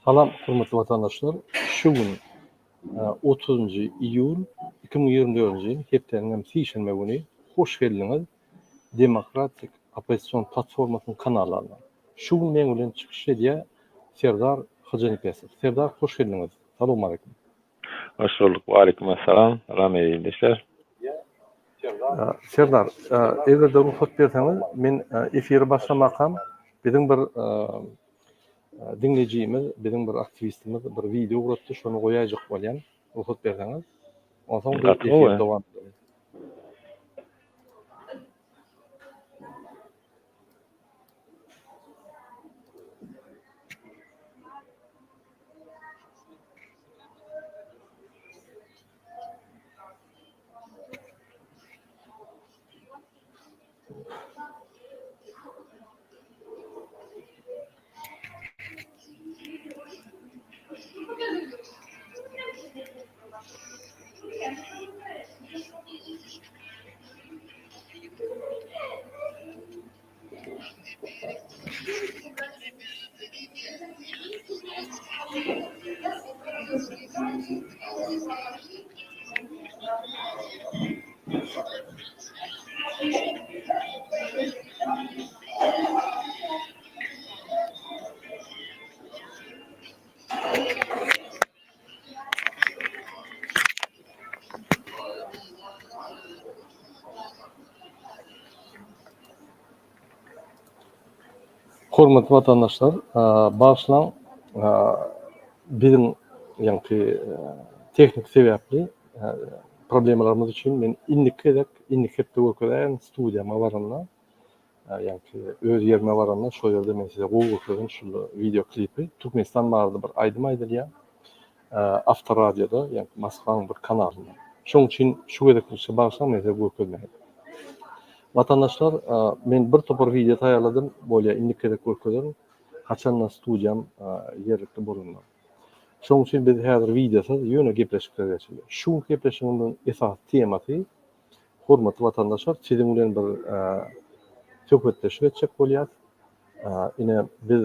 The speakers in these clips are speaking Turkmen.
Salam hormatly watandaşlar! Şu gün otuzynjy iýul 2024-nji ýyl hepdäniň hem sişenbe güni hoş geldiňiz Demokratik oppozision platformasynyň kanallaryna. Şu gün meň bilen çykyş edýär Serdar Hojanepesow. Serdar hoş geldiňiz. Salowmaleýkim. Hoş bulduk. Waleýkim essalam. Salam eziz ildeşler. Serdar, eger-de rugsat berseňiz, men efiri başlamakam biziň bir diňleýjimiz, biziň bir aktiwistimiz bir wideo ugratdy, şony goýaýjak bolýan, rugsat berseňiz. Onsoň biz efiri dowam ederis. Hormatly watandaşlar, bagyşlaň, biziň ýaňky tehniki sebäpli problemalarymyz üçin men indiki gezek, indiki hepde görkezäýerin studiýama baranda. Ýaňky öz ýerime baranda şo ýerde men size gowy görkezerin şul wideo klipi. Türkmenistan barada bir aýdym aýdylýar. Awtoradioda, ýaňky Moskwanyň bir kanalynda. Şoň üçin şu gezeklikçe bagyşlaň men size görkezmäýin. Watandaşlar, men bir topar wideo taýýarladym, bolýa indiki gezek görkezerin. Haçanda studiýam ýerlikli bolanda. Şoň üçin biz häzir wideosyz ýöne gepleşiklere geçeli. Şu günki gepleşigimiziň esasy temasy Hormatly watandaşlar, siziň bilen bir söhbetdeşlik etjek bolýas. Ine, biz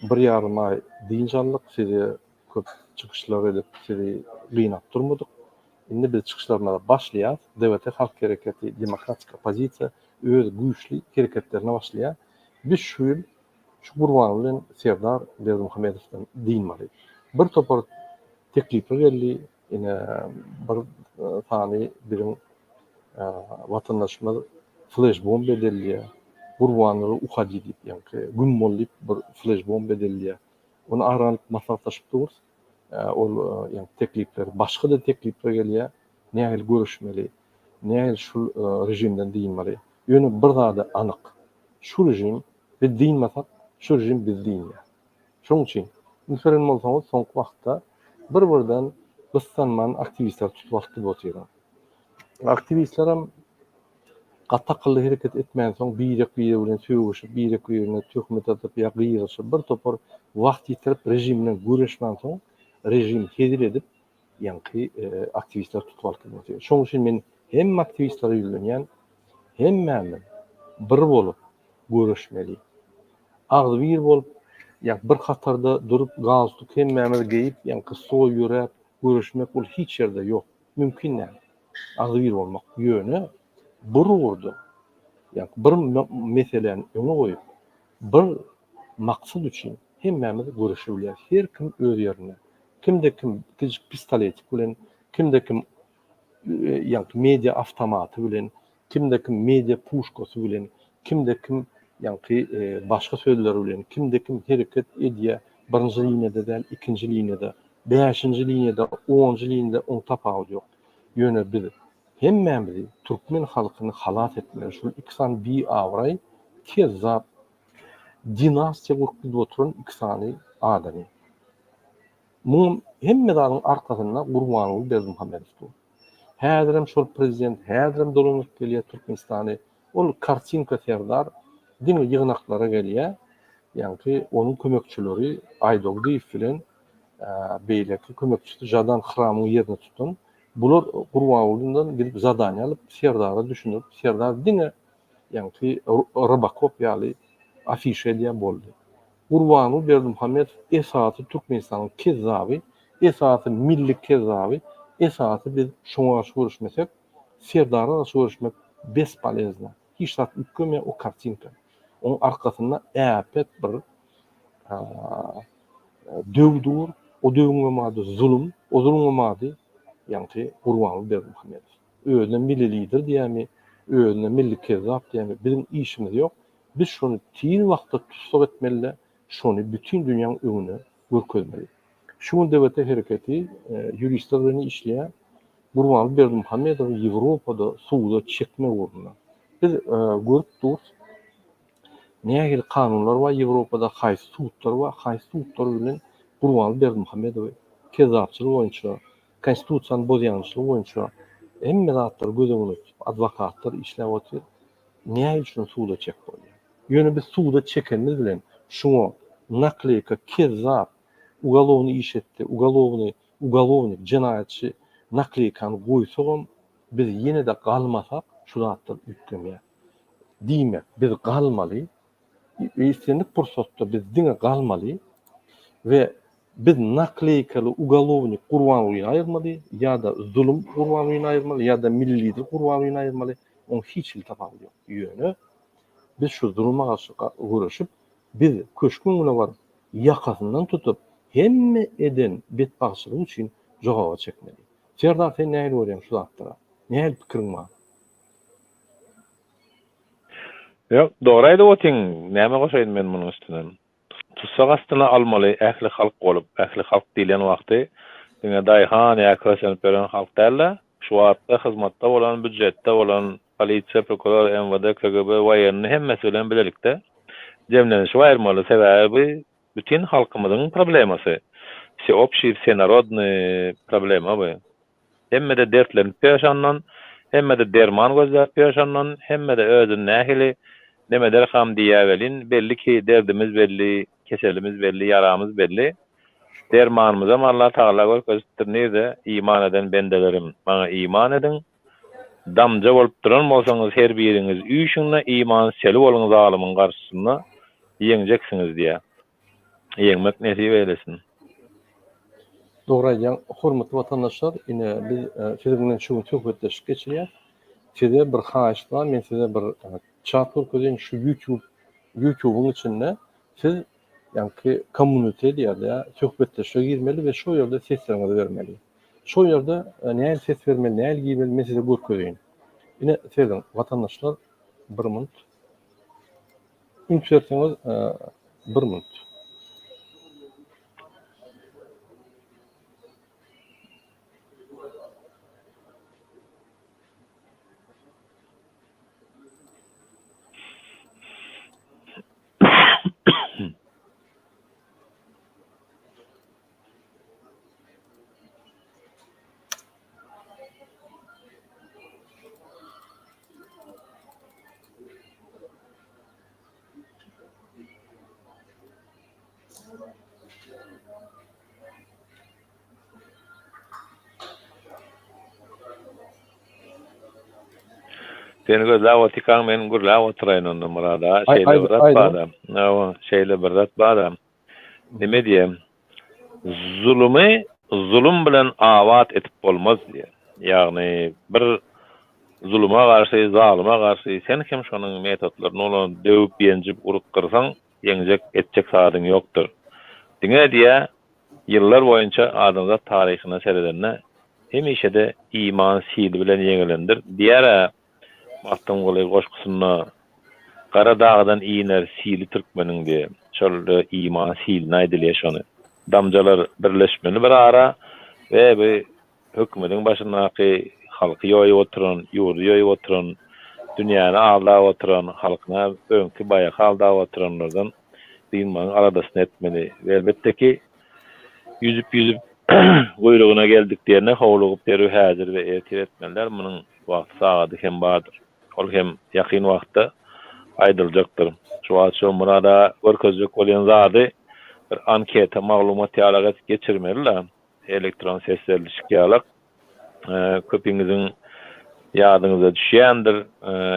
bir ýarym aý dynç aldyk, size köp çykyşlar edip, sizi gynap durmadyk. Indi biz çykyşlarymyza başlaýas. DWT Halk Hereketi, Demokratik oppozisiýa öz güýçli hereketlerine başlaýar. Biz şu ýyl şu Gurbanguly bilen Serdar Berdimuhamedowdan dynmaly. Bir topar teklipler geldi, Ine, bir sany biziň watandaşymyz fleş-bomba edilýär. Gurbanguly uhodi diýip, ýaňky güm bol diýip bir fleş-bomba edilýär. Ony ara alyp maslahatlaşyp durus. Ol ýaňky teklipler, başga-da teklipler gelýär. Nähili göreşmeli, nähili şul režimden dynmaly. Ýöne bir zady anyk, şu režim biz dynmasak, şu režim bizi dynýar. Şonuň üçin, üns beren bolsaňyz, soňky wagtda bir-birden gyssanman aktiwistleri tutup alyp gidip otyrlar. Aktiwistlerem gaty akylly hereket etmänsoň, birek-biregi bilen sögüşip, birek-birine töhmet atyp ýa gygyryşyp, bir topar wagt ýitirip, režim bilen göreşmänsoň, režim hezil edip, ýaňky aktiwistleri tutup alyp gidip otyr. Şonuň üçin men hemme aktiwistlere ýüzlenýän, hemmämiz bir bolup göreşmeli. Agzybir bolup, ýa bir hatarda durup, galstuk hemmämiz geýip, ýaňky stol ýöräp göreşmek ol hiç ýerde ýok. Mümkin däl. Agzybir bolmak. Ýöne bir ugurda, ýa bir meseläni öňe goýup, bir maksat üçin hemmämiz göreşebilýäris. Her kim öz ýerinde. Kimde kim kiçijik pistoletik bilen, kimde kim ýaňky media awtomaty bilen, kimde kim media puşkasy bilen, kimde kim ýaňky başga sözler bilen, kimde kim hereket edýär, birinji liniýada däl, ikinji liniýada, bäşinji liniýada, onunjy liniýada oň tapawudy ýok. Ýöne biz hemmämizi türkmen halkyny halas etmeli şul iki sany biabraý, kezzap, dinastiýa gurup gidip oturan iki sany adamy. Muňam hemme zadyň arkasynda Gurbanguly Berdimuhamedow dur. Häzirem şol prezident, häzirem dolanyp gelýär Türkmenistany. Ol kartinka serdar diňe ýygnaklara gelýär. Ýaňky onuň kömekçileri Aýdogdyýew bilen beýleki kömekçisi Žadan Hramyň ýerini tutan. Bular Gurbangulydan gidip zadaniýa alyp, serdara düşündirip, serdar diňe ýaňky Robokop ýaly afişa edýär boldy. Gurbanguly Berdimuhamedow esasy Türkmenistanyň kezzaby, esasy milli kezzaby, esasy biz şoňa garşy göreşmesek, Serdara garşy göreşmek bespolezno. Hiç zat üýtgemeýär o kartinka. Oň arkasynda äpet bir döw dur, o döwüňem ady zulum, o zulumyňam ady ýaňky Gurbanguly Berdimuhamedow. Özüne milli lider diýýärmi, özüne milli kezzap diýýärmi, biziň işimiz ýok. Biz şony tiz wagtda tussag etmeli-de, şony bütin dünýäň öňüne görkezmeli. Şu gün DWT hereketi ýuristler bilen işleýär. Gurbanguly Berdimuhamedowy Ýewropada suda çekmek ugrunda. Biz görüp durus, nähili kanunlar bar Ýewropada, haýsy sudlar bar, haýsy sudlar bilen Gurbanguly Berdimuhamedowy kezzapçylyk boýunça, konstitusiýany bozýançylyk boýunça hemme zatlary göz öňünde tutup, adwokatlar işläp otyr. Näme üçin suda çek bolýar? Ýöne biz suda çekenimiz bilen şuňa nakleýka, kezzap, ugalownyý iş etdi, ugalownyý, ugalownik, jenaýatçy nakleýkany goýsagam biz ýene-de galmasak şu zatlar üýtgemeýär. Diýmek, biz galmaly, islendik pursatda biz diňe galmaly we biz nakleýkaly ugalownik Gurbangulyny aýyrmaly ýa-da zulum Gurbangulyny aýyrmaly ýa-da milli lider Gurbangulyny aýyrmaly, oň hiç hili tapawudy ýok. Ýöne biz şu zuluma garşy göreşip, biz köşgüň öňüne baryp, ýakasyndan tutup, hemme eden betbagtçylygy üçin jogaba çekmeli. Serdar sen nähili görýäň şu zatlara? Nähili pikiriň bar? Ýok, dogry aýdyp otyň, näme goşaýyn men munuň üstüne. Tussag astyna almaly ähli halk bolup, ähli halk diýlen wagty diňe daýhan ýa kösenip ýören halk däl-de, şu wagtda hyzmatda bolan, býujetde bolan, polisiýa, prokuror, MWD, KGB, woýennyý hemmesi bilen bilelikde jemlenişip aýyrmaly, sebäbi bu bütin halkymyzyň problemasy, wseobşiý, wsenarodnyý problema bu. Hemme-de dertlenip ýör şondan, hemme-de derman gözläp ýör şondan, hemme-de özüni nähili nemederkam diýýär welin, belli ki, derdimiz belli, keselimiz belli, ýaramyz belli. Dermanymyzam Allatagala görkezipdir, nirde, Iman eden bendelerim, maňa iman ediň, damja bolup duran bolsaňyz her biriňiz üýşüň-de, iman seli boluň zalymyň garşysynda, ýeňjeksiňiz diýýär. Ýeňmek nesip eýlesin. Dogry aýdýaň, hormatly watandaşlar, ine biz siziň bilen şu gün söhbetdeşlik geçirýäs. Size bir haýyşt bar, men size bir çat görkezeýin, şu YouTube YouTube'yň içinde siz ýaňky community diýýärler, söhbetdeşlige girmeli we şo ýerde sesleriňizi bermeli. Şo ýerde nähili ses bermeli, nähili girmeli men size görkezeýin. Ine serediň, watandaşlar, bir minut. Üns berseňiz bir minut. Seni gözläp otyrkaň men gürläp oturaýyn onda Myrat aga. Şeýle bir zat bar-da. Hawa, şeýle bir zat bar-da. Neme diýem? Zulumy zulum bilen abat edip bolmaz diýýär. Ýagny bir zuluma garşy, zalyma garşy sen hem şonuň metodlaryny ulanyp, döwüp, ýenjip, urup gyrsaň, ýeňjek, etjek zadyň ýokdur. Diňe diýýär, ýyllar boýunça adamzat taryhyna seredende hemişe-de iman sili bilen ýeňilendir diýýär-ä Magtymguly goşgusynda Gara dagdan iner sili türkmeniň diýe. Şol iman siline aýdylýar şony. Damjalar birleşmeli bir ara we bu hökümediň başyndaky halky ýoýup oturan, ýurdy ýoýup oturan, dünýäni aldap oturan, halkyna öňki baýaky aldap oturanlardan dynmagyň aladasyny etmeli. We elbetde ki ýüzüp-ýüzüp guýrugyna geldik diýende howlugyp derrew häzir we ertir etmeli däl. Munuň Wagty sagady hem bardyr. Ol hem ýakyn wagtda aýdyljakdyr. Şu wagt şu Myrat aga görkezjek bolýan zady bir anketa maglumat ýalak edip geçirmeli-de, elektron ses berlişik ýalak. Köpiňiziň ýadyňyza düşýändir,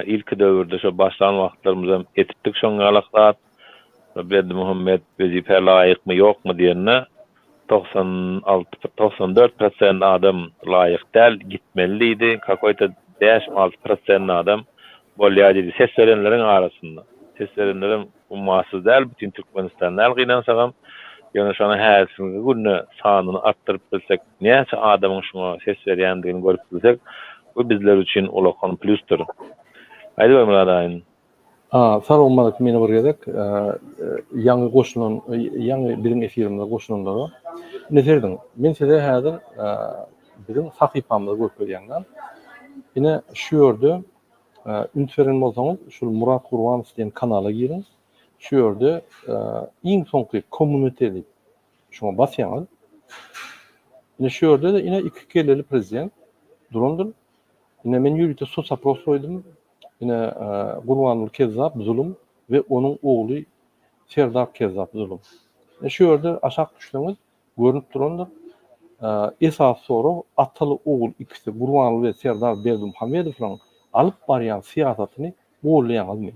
ilki döwürde şo başlan wagtlarymyzam etipdik şoň ýalak zat. Berdimuhamet wezipä laýykmy ýokmy diýende 96 94 prosent adam laýyk däl gitmeli diýdi kakoýta bäşmi alty prosent adam bolýar diýdi ses berenleriň arasynda ses berenlerem ummasyz däl bütin Türkmenistan däl gynansagam ýöne şony häzirki günde sanyny artdyryp bilsek näçe adamyň şuňa ses berýändigini görüp bilsek bu bizler üçin ulakan plýusdyr. Aýdyber Myrat aýyn. Salowmaleýkim ýene bir gezek. Ýaňy goşulan, ýaňy biziň efirimize goşulanlara. Ine serediň, men size häzir biziň sahypamyzy görkezýän. Ine şu ýerde üns beren bolsaňyz, şul Murat Gurbanow diýen kanala giriň. Şu ýerde iň soňky community diýip şuňa basýaňyz. Ine şu ýerde-de ine iki kelleli prezident durandyr. Ine men ýörite sosopros goýdum. Ine Gurbanguly Kezzap zulum we onuň ogly Serdar Kezzap zulum. Ine şu ýerde aşak düşseňiz görnüp durandyr. Esasy sorag ataly ogul ikisi Gurbanguly we Serdar Berdimuhamedowlaryň alyp barýan syýasatyny goldaýaňyzmy?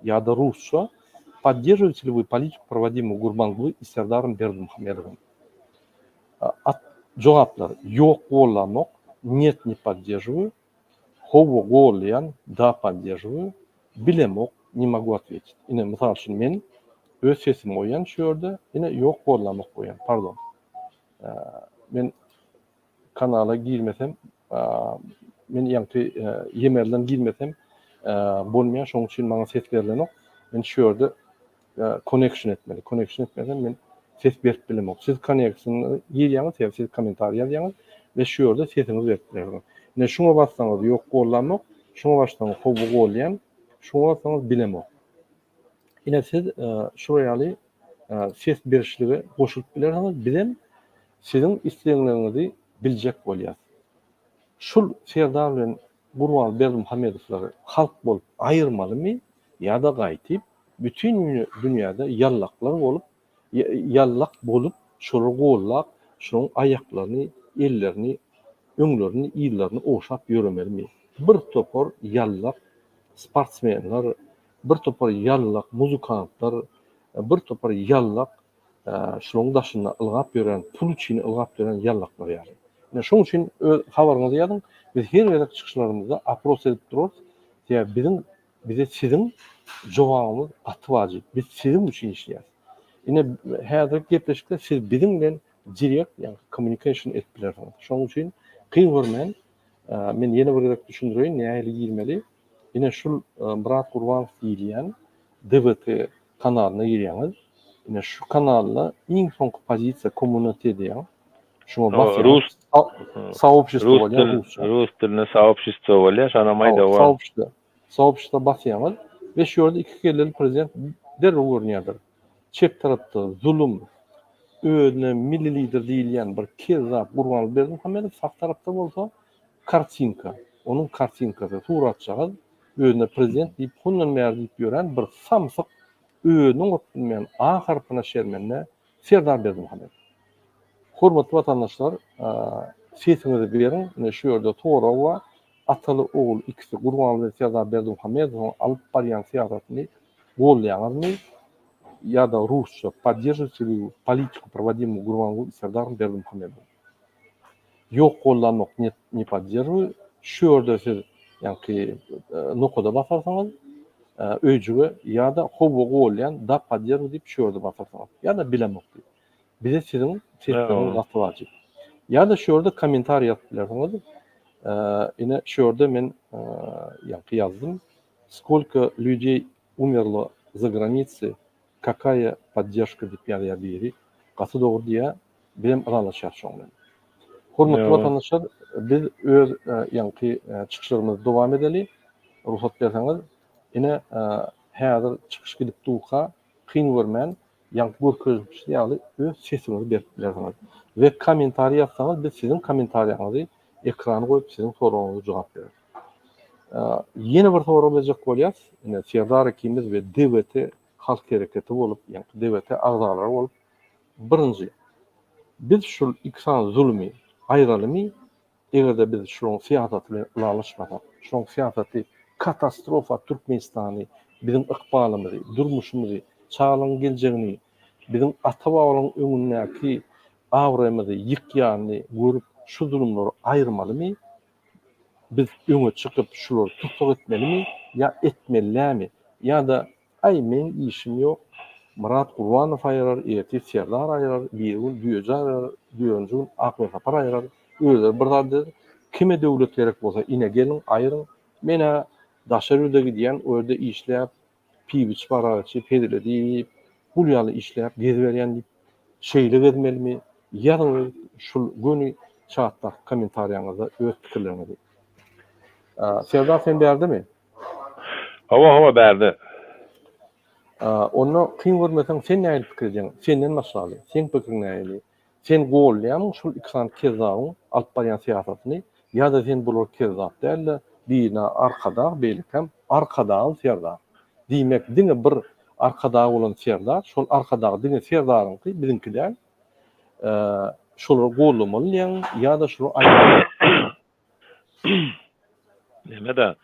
Ýa-da rusça Podдерживаете ли вы политику проводимую Gurbanguly и Serdarом Berdimuhamedowym? At jogaplar ýok gollamok, нет не поддерживаю, Howwa goldaýan, da podderžiwaýu, bilemok, ne mogu otwetit. Ine mysal üçin men öz sesimi goýýan şu ýerde, ine ýok gollamok goýýan, pardon. Men kanala girmesem, men ýaňky emailden girmesem bolmaýar, şonuň üçin maňa ses berlenok. Men şu ýerde connection etmeli. Connection etmesem men ses berip bilemok. Siz connection girýäňiz, sebäbi siz kommentariý ýazýaňyz we şu ýerde sesiňizi berip bilersiňiz. Ine şuňa bassaňyz ýok gollamok, şuňa bassaňyz howwa golýan, şuňa bassaňyz bilemok. Ine siz şular ýaly ses berişlige goşulyp bilersiňiz. Bizem siziň islegleriňizi biljek bolýas. Şul Serdar bilen Gurbanguly Berdimuhamedowlary halk bolup aýyrmalymy ýa-da gaýtyp bütin dünýäde ýallaklar bolup ýallak bolup şolary gollap şolaryň aýaklaryny ellerini öňlerini yzlaryny ogşap ýöremelimi? Bir topar ýallak sportsmenler bir topar ýallak muzykantlar bir topar ýallak şularyň daşynda ylgap ýören, pul üçin ylgap ýören ýallaklar ýaly. Ine, şonuň üçin öz habaryňyzy ýazyň. Biz her gezek çykyşlarymyzda opros edip durarys. Sebäbi biziň bize siziň jogabyňyz gaty wajyp. Biz siziň üçin işleýäris. Ine, häzirki gepleşikde siz biziň bilen direkt, ýagny communication edip bilersiňiz. Şonuň üçin kyn görmän, men ýene bir gezek düşündireýin, nähili girmeli. Ine, şul Myrat Gurbanow diýilýän DWT kanalyna girýäňiz. Ine şu kanalda iň soňky pozisiýa community diýýär. Şuňa basýaňyz. Rus Soobщество bolýar rusça. Rus dilinde soobщество bolýar, şonam aýda bar. Soobщество. Soobщество basýaňyz we şu ýerde iki kelleli prezident derrew görünýärdir. Çep tarapda zulum, özüne milli lider diýilýän bir kezzap Gurbanguly Berdimuhamedow, sag tarapda bolsa kartinka, onuň kartinkasy, suratjagaz Özüne prezident diýip hondan bäri diýip ýören bir samsyk özüniň bolup bilmeýän A harpyna şermende Serdar Berdimuhamedow. Hormatly watandaşlar sesiňizi beriň ine şu ýerde sorag bar ataly ogul ikisi Gurbanguly Serdar Berdimuhamedowyň alyp barýan syýasatyny goldaýaňyzmy ýa-da rusça podderžите ли вы политику проводимую Gurbanguly Serdarом Berdimuhamedowym. Ýok gollanok net ne podderžiwaýu şu ýerde siz ýaňky nokada basarsyňyz öýjüge ýa-da howwa golýan da podderžiwaýu diýip şu ýerde basarsyňyz ýa-da bilemok diýip bize siziň sesleriňiz gaty wajyp ýa-da şu ýerde kommentariý ýazyp bilersiňiz ine şu ýerde men ýaňky ýazdym skolko lýudey umerlo za granicy kakaýa podderžka diýip ýazýar biri gaty dogry diýýär Bizem ylalaşýas şoň bilen. Hormatly watandaşlar, biz öz ýaňky çykyşlarymyzy dowam edeli. Rugsat berseňiz, ine, häzir çykyş gidip durka, kyn görmän, ýaňky görkezilişi ýaly öz sesiňizi berip bilersiňiz. We kommentariý ýazsaňyz, biz siziň kommentariýaňyzy ekrana goýup, siziň soragyňyza jogap bereris. Ýene bir sorag berjek bolýas. Ine, Serdar ikimiz we DWT halk hereketi bolup, ýaňky DWT agzalary bolup, Birinji, biz şul iki sany zulumy aýralymy, eger-de biz şularyň syýasaty bilen ylalaşmasak, şularyň syýasaty katastrofa Türkmenistany, biziň ykbalymyzy, durmuşymyzy. çagalaryň geljegini, biziň ata-babalaryň öňündäki abraýymyzy ýykýanyny görüp şu zulumlary aýyrmalymy? Biz öňe çykyp şulary tussag etmelimi ýa etmeli dälmi? Ýa-da aý meň işim ýok, Myrat Gurbanow aýyrar, ertir Serdar aýyrar, birigün Düýeji aýyrar, dördünji gün Akmyrsapar aýyrar, özleri bir zat eder, kime döwlet gerek bolsa ine geliň aýyryň, men-ä daşary ýurda gidýän, o ýerde işläp, piw içip arak içip hezil edip gul ýaly işläp geziberýän diýip şeýle gezmelimi ýazyň öz şul göni çatdaky kommentariýaňyzda öz pikirleriňizi. Serdar sen bärdemi? Hawa hawa bärde. Onda kyn görmeseň sen nähili pikir edýäň? Senden başlaly. Seň pikiriň nähili? Sen goldaýarmyň şul iki sany kezzabyň alyp barýan syýasatyny ýa-da sen bular kezzap däl-de birine arkadag beýlekäm arkadagly serdar. Diýmek diňe bir arkadag bolan serdar şol arkadag diňe serdaryňky biziňki däl. Şolary goldamaly diýýäňmi ýa-da şulary aýyrmaly. Neme-de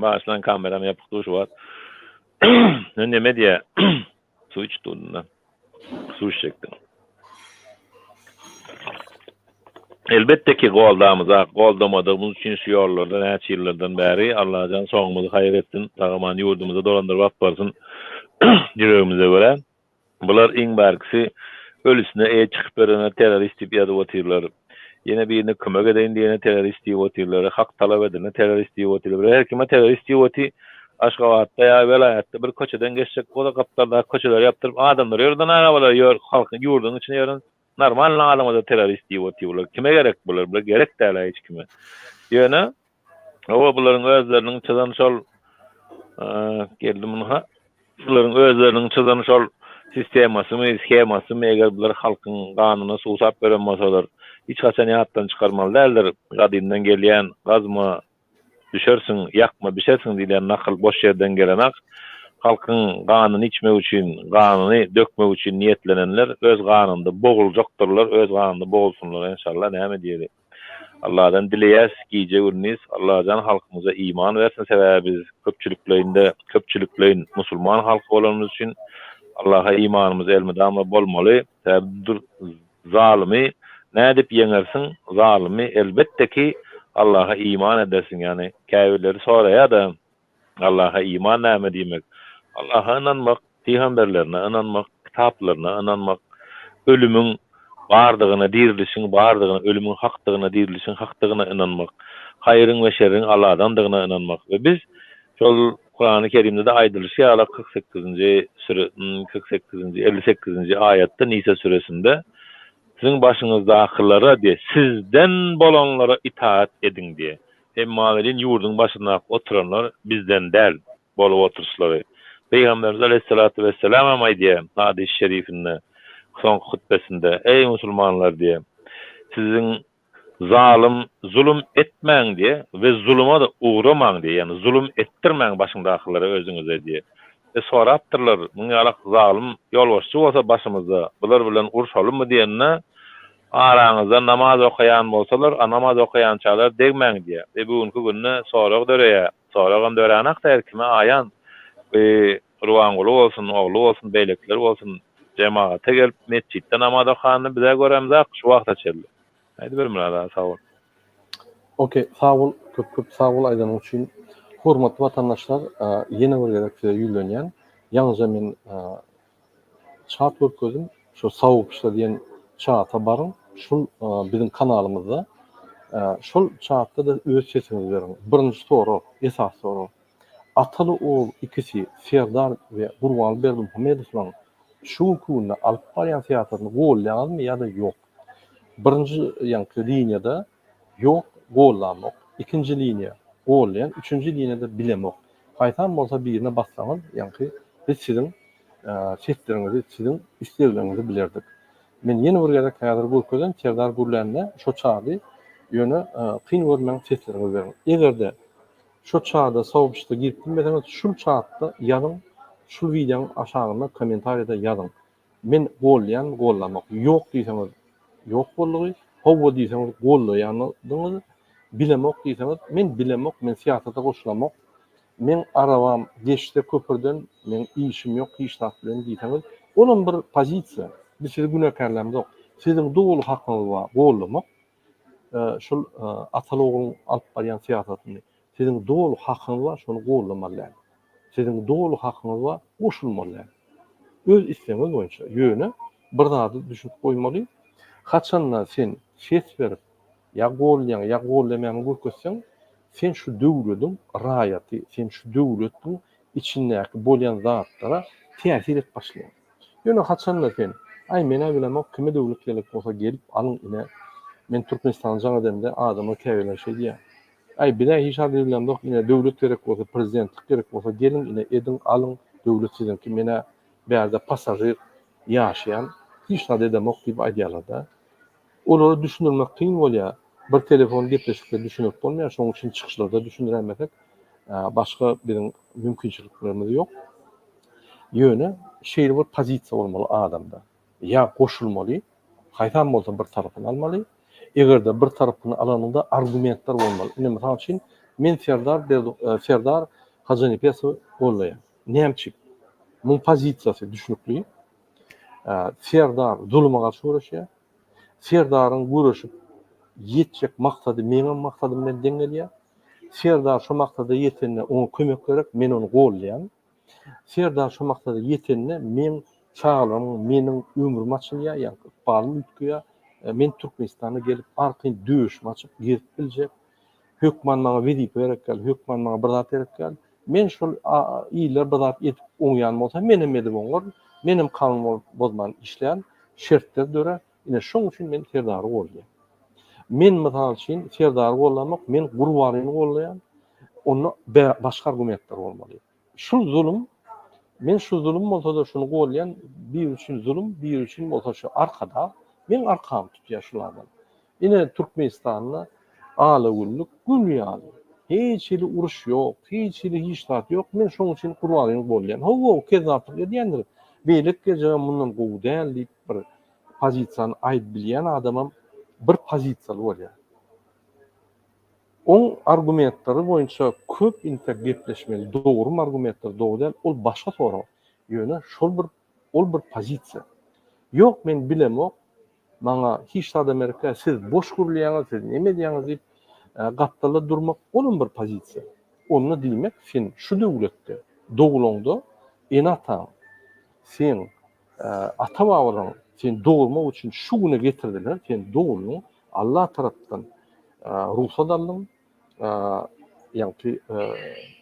bagyşlaň kameram ýapyk dur şu wagt. Neme diýýä Suw içip durdum-da. Suw içjekdim. Elbetde ki goldamyza, goldamadygymyz üçin şu ýollarda näçe ýyllardan bäri Allajan soňumyzy haýyr etsin, sag-aman ýurdumyza dolandyryp alyp barsyn ýüregimize görä. Bular iň bärkisi ölüsine eýe çykyp ýörene terrorist diýip ýazyp otyrlar. Ýene birine kömek edeýin diýene terrorist diýip otyrlar. Hak talap edene terrorist diýip otyrlar. Bular her kime terrorist diýip otyr. Aşgabatda ýa welaýatda bir köçeden geçjek bolsa gapdaldaky köçeleri ýapdyryp adamlar ýörden arabalar ýör halkyň ýurduň içinde ýören normalny adama-da terrorist diýip otyr bular. Kime gerek bular? Bular gerek däl-ä hiç kime. Ýöne Hawa, bularyň özleriniň çyzan şol geldi munha. Bularyň özleriniň çyzan şol sistemasymy, shemasymy, eger bular halkyň ganyna suwsap beren bolsalar, hiç haçan ýatdan çykarmaly däldir. Gadymdan gelýän gazma düşersiň, ýakma bişersiň diýlen nakyl boş ýerden gelenak. Halkyň ganyny içmek üçin, ganyny dökmek üçin niýetlenenler öz ganynda boguljakdyrlar, öz ganynda bogulsynlar enşalla, näme diýeli. Alladan dileýäs gije gündiz Allajan halkymyza iman bersin sebäbi biz köpçülikleýinde köpçülikleýin musulman halky bolanymyz üçin Allaha imanymyz elmydama bolmaly sebäbi zalymy nädip ýeňersiň zalymy elbetde ki Allaha iman edersiň ýagny käbirleri soraýada Allaha iman näme diýmek? Allaha ynanmak, pygamberlerine ynanmak, kitaplaryna ynanmak, ölümiň bardygyna, dirilişiň bardygyna, ölümiň hakdygyna, dirilişiň hakdygyna ynanmak, haýryň we şerriň Alladandygyna ynanmak we biz şol Kurany Kerimde-de aýdylyşy ýaly 48-nji süre 48-nji 58-nji aýatda Nisa süresinde siziň başyňyzdakylara diýe sizden bolanlara itaat ediň diýe. Emma welin ýurduň başyndaky oturanlar bizden däl bolup oturyşlary. Pygamberimiz aleýhissalatu wesselam hem aýdýar hadys şerifinde, soňky hutbesinde, Eý musulmanlar diýýär, siziň zalym, zulum etmäň diýýär we zuluma-da ugramaň diýýär, ýagny zulum etdirmäň başyňdakylara özüňize diýýär. E sorapdyrlar, muň ýalak zalym ýolbaşçy bolsa başymyzda, bular bilen urşalymy diýende, Araňyzda namaz okaýan bolsalar, a namaz okaýançalar degmäň diýýär. E bu günki günde sorag döreýär. Soragam döränakda her kime aýan. Bu Gurbanguly bolsun, ogly bolsun, beýlekiler bolsun, jemagata gelip metjitde namaz okanyny bizä göremzak şu wagta çenli. Aýdyber Myrat aga sag bol. Ok sag bol köp köp sag bol aýdanyň üçin. Hormatly watandaşlar ýene bir gezek size ýüzlenýän. Ýaňyja men Çat görkezdim. Şo Saobşta diýen çata baryň. Şul biziň kanalymyzda. Şol çatda-da öz sesiňizi beriň. Birinji sorag, esasy sorag. Ataly ogul ikisi Serdar we Gurbanguly Berdimuhamedowlaryň şu günki günde alyp barýan syýasatyny goldaýaňyzmy ýa-da ýok? Birinji ýaňky liniýada ýok, gollamok. Ikinji liniýa goldaýan, üçünji liniýada bilemok. Haýsam bolsa birine bassaňyz, ýaňky biz siziň sesleriňizi, siziň islegleriňizi bilerdik. Men ýene bir gezek häzir görkezen Serdar gürlände şo çady, ýöne kyn görmäň sesleriňizi beriň. Eger-de şo çada soobştwa girip bilmeseňiz şul çatda ýazyň, şul wideoň aşagynda kommentariýada ýazyň. Men goldaýan gollamok. Ýok diýseňiz ýok boldugy, howwa diýseňiz goldaýandygyňyz, bilemok diýseňiz men bilemok, men syýasata goşulamok. Meň arabam geçse köpürden, meň işim ýok hiç zat bilen diýseňiz, olam bir pozisiýa. Biz sizi günäkärlämzok. Siziň doly hakyňyz bar gollamak. Şul ataly ogluň alyp barýan syýasatyny. Siziň doly hakyňyz bar şony gollamaly däl. Siziň doly hakyňyz bar goşulmaly däl. Öz islegiňiz boýunça. Ýöne bir zady düşünip goýmaly, haçanda sen ses berip ýa gollaýaň ýa gollamaýaňy görkezseň, sen şu döwlediň raýaty, sen şu döwletiň içindäki bolýan zatlara täsir edip başlaýaň. Ýöne haçanda sen, aý men-ä bilemok kime döwlet gerek bolsa gelip alyň ine, men Türkmenistana jaň edemde adamlar käbirleri şeý diýýär, aý biz-ä hiç zat bilemzok ine döwlet gerek bolsa prezidentlik gerek bolsa geliň ine ediň alyň döwlet siziňki men-ä bärde passažir ýaşaýan hiç zat edemok diýip aýdýarlar-da. Olara düşündirmek kyn bolýar. Bir telefon gepleşikde düşündirip bolmaýar, şonuň üçin çykyşlarda düşündiräýmesek, başga biziň mümkinçiliklerimiz ýok. Ýöne şeýle bir pozisiýa bolmaly adamda. Ýa goşulmaly, haýsam bolsa bir tarapyny almaly. Eger-de bir tarapyny alanyňda argumentler bolmaly. Ine, mysal üçin, men Serdar Serdar Hajynepesowy gollaýan. Näme üçin? Muň pozisiýasy düşnükli. Serdar zuluma garşy göreşýär. Serdaryň göreşip ýetjek maksady meňem maksadym bilen deň gelýär. Serdar şo maksada ýetende oňa kömek gerek, men ony goldaýan. Serdar şo maksada ýetende meň çagalarymyň, meniň ömrüm açylýar, ýagny ykbalym üýtgeýär. Men Türkmenistana gelip arkaýyn döşümi açyp gezip biljek. Hökman maňa wezipe gerek däl, hökman maňa bir zat gerek däl. Men şol iller bir zat edip oňýan bolsa, menem edip oňaryn. Menem kanun bozman işlän, şertler dörär. Ine şoň üçin men Serdary goldaýan. Men mysal üçin Serdary gollamok, men Gurbalyny goldaýan. Onda başga argumentler bolmaly. Şul zulum, men şu zulum bolsa-da şuny goldaýan, biri üçin zulum, biri üçin bolsa şu arkadag, meň arkamy tutýar şul adam. Ine Türkmenistanda ala-güllük gül ýaly. Hiç hili uruş ýok, hiç hili hiç zat ýok, men şoň üçin Gurbalyny goldaýan. Hawa, o kezzaplyk edýändir, beýleki geljegem mundan gowy däl diýip bir pozisiýany aýdyp bilýän adamam bir pozisiýaly bolýar. Oň argumentleri boýunça köp intek gepleşmeli, dogrymy argumentler, dogry däl, ol başga sorag. Ýöne şol bir ol bir pozisiýa. Ýok men bilemok, maňa hiç zadam gerek däl, siz boş gürleýäňiz, siz neme edýäňiz diýip gapdalda durmak olam bir pozisiýa. Onda diýmek sen şu döwletde dogulaňda ene-ataň seň ata-babalaryň seni dogurmak üçin şu güne getirdiler, sen doguldyň, Allah tarapdan rugsat aldyň, ýagny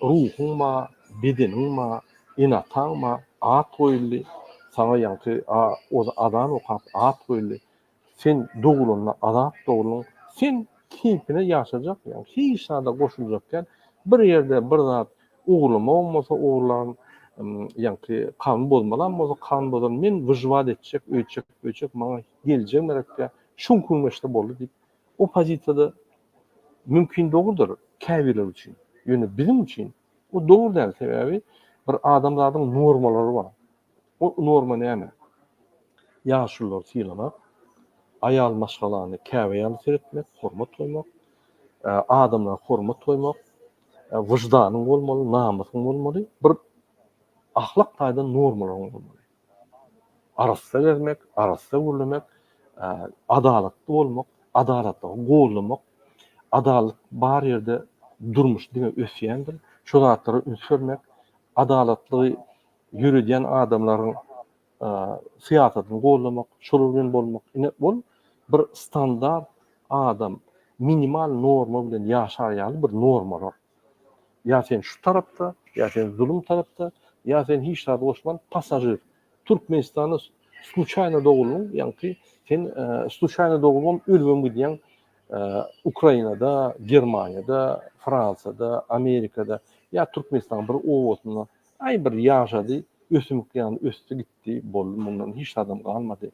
ruhuň bar, bedeniň bar, ene-ataň bar, at goýuldy, saňa ýagny azan okap at goýuldy. Sen dogulanda azat doguldyň, sen keýpine ýaşajak, ýagny hiç zada goşuljak däl, bir ýerde bir zat ogurlamagam bolsa ogurlaryn, ýagny kanun bozmalam bolsa kanun bozaryn, men wyžwat etjek, öýtjek, öýtjek, maňa geljegim gerekýär, şuňky güneşde boldy diýip, o pozisiýada mümkin dogrudyr käbirleri üçin, ýöne biziň üçin o dogry däl, sebäbi bir adamzadyň normalary bar. O norma näme? Ýaşululary sylamak, aýal maşgalany käbe ýaly seretmek, hormat goýmak, adamlara hormat goýmak, wyždanyň bolmaly, namysyň bolmaly, bir ahlak taýdan normalaryň bolmaly. Arassa gezmek, arassa gürlemek, adalatly bolmak, adalatlygy goldamak, adalat bar ýerde durmuş diňe ösýändir. Şo zatlara üns bermek, adalatlygy ýöredýän adamlaryň syýasatyny goldamak, şolar bilen bolmak. Ine, ol bir standart adam minimal norma bilen ýaşar ýaly bir normalar. Ýa sen şu tarapda, ýa sen zulum tarapda, ýa sen hiç zat goşman passažir. Türkmenistanda sluçaýno doguldyň, ýaňky sen sluçaýno dogulybam ölübem gidýäň Ukrainada, Germaniýada, Fransiýada, Amerikada ýa Türkmenistanyň bir obasynda aý bir ýaşady, ösümlik ýaly ösdi gitdi, boldy mundan hiç zadam galmady.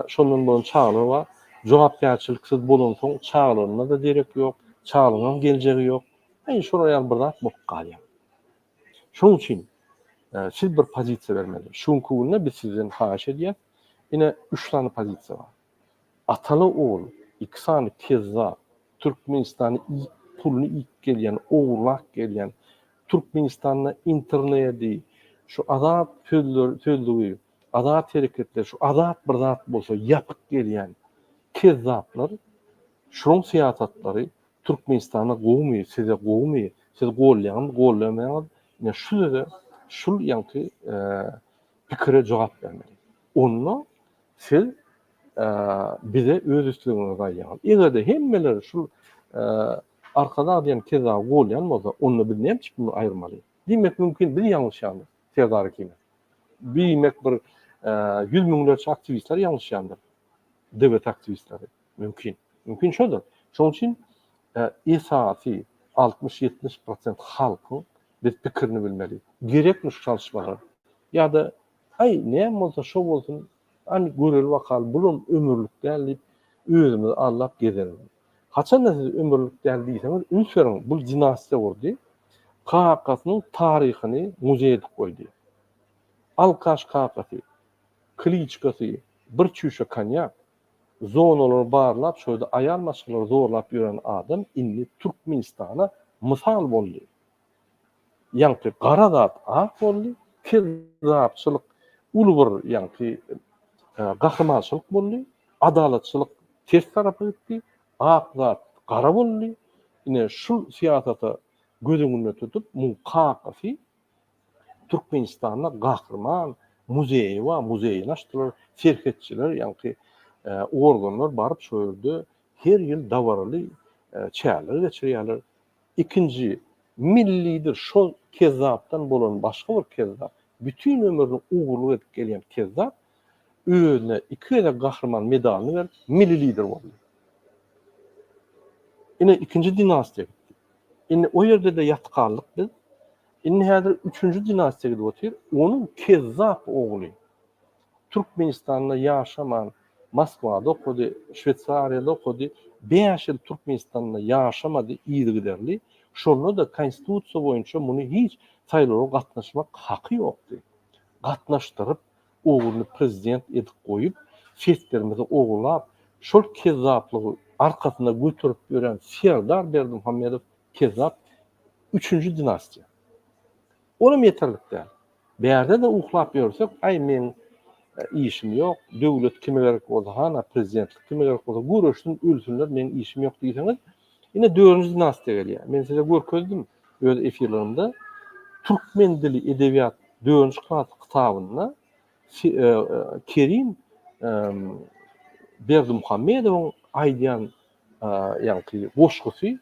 Şondan bolan çagalar bar. Jogapkärçiliksiz bolansoň çagalaryna-da derek ýok, çagalaryňam geljegi ýok. Aý şolar ýaly bir zat bolup galýar. Şonuň üçin siz bir pozisiýa bermeli. Şu günki günde biz sizden haýyş edýäs. Ine üç sany pozisiýa bar. Ataly ogul iki sany kezzap Türkmenistany iýip puluny iýip gelýän ogurlap gelýän. Türkmenistanda internedi, şu azat sözler, sözlügi, azat hereketler, şu azat bir zat bolsa ýapyk gelýän kezzaplar, şolaň syýasatlary Türkmenistana gowumy, size gowumy, siz golýaňyzmy, gollamaýaňyz, ine şu söze, şul ýaňky pikire jogap bermeli. Onda siz bize öz islegiňizi aýdýaňyz. Eger-de hemmeler şul Arkadag diýen kezzaby golýan bolsa, onda biz näme üçin muny aýyrmaly? Diýmek mümkin biz ýalňyşýandyrys, Serdar ikimiz. Diýmek bir ýüz müňlerçe aktiwistler ýalňyşýandyr. Döwlet aktiwistleri. Mümkin. Mümkin şodur. Şonuň üçin esasy 60-70 prosent halkyň biz pikirini bilmeli. Gerekmi şu çalyşmalar? Ýa-da aý näme bolsa şo bolsun, hany göreli bakaly, bulam ömürlik däl diýip özümizi aldap gezeris. Haçanda siz ömürlik däl diýseňiz, üns beriň, bul dinastiýa gurdy. Kakasynyň taryhyny muzeý edip goýdy. Alkaş kakasy, kliçkasy bir çüýşe konýak, zonalary barlap şo ýerde aýal maşgalalary zorlap ýören adam indi Türkmenistana mysal boldy. Ýaňky gara zat ak boldy, kezzapçylyk uly bir ýaňky gahrymançylyk boldy, adalatçylyk ters tarapa gitdi, ak zat gara boldy. Ine şul syýasata göz öňünde tutup muň kakasy Türkmenistanda gahryman muzeýi bar, muzeýini açdylar, serhetçiler ýaňky organlar baryp şo ýerde her ýyl dabaraly çäreler geçirýärler. Ikinji millidir şol kezzapdan bolan başga bir kezzap, bütin ömrüni ogurlyk edip gelýän kezzap özüne iki gezek gahryman medalyny berip milli lider boldy. Ine ikinji dinastiýa gitdi. Indi o ýerde-de ýatyp galdyk biz. Indi häzir üçünji dinastiýa gidip otyr. Onuň kezzap ogly Türkmenistanda ýaşaman Moskwada okady, Şweýsariýada okady, bäş ýyl Türkmenistanda ýaşamady yzygiderli. Şonda-da konstitusiýa boýunça muny hiç saýlawa gatnaşmak haky ýokdy. Gatnaşdyryp, ogluny prezident edip goýup, seslerimizi ogurlap, şol kezzaplygy arkasynda göterip ýören Serdar Berdimuhamedow kezzap üçünji dinastiýa. Olam ýeterlik däl. Bärde-de uklap ýörsek, aý meň işim ýok, döwlet kime gerek bolsa hana, prezidentlik kime gerek bolsa göreşsin, ölsünler, meň işim ýok diýseňiz, ine dördünji dinastiýa gelýär. Men size görkezdim öz efirlerimde Türkmen dili edebiýat dördünji klas kitabynda Kerim Berdimuhamedowyň aýdýan ýaňky goşgusy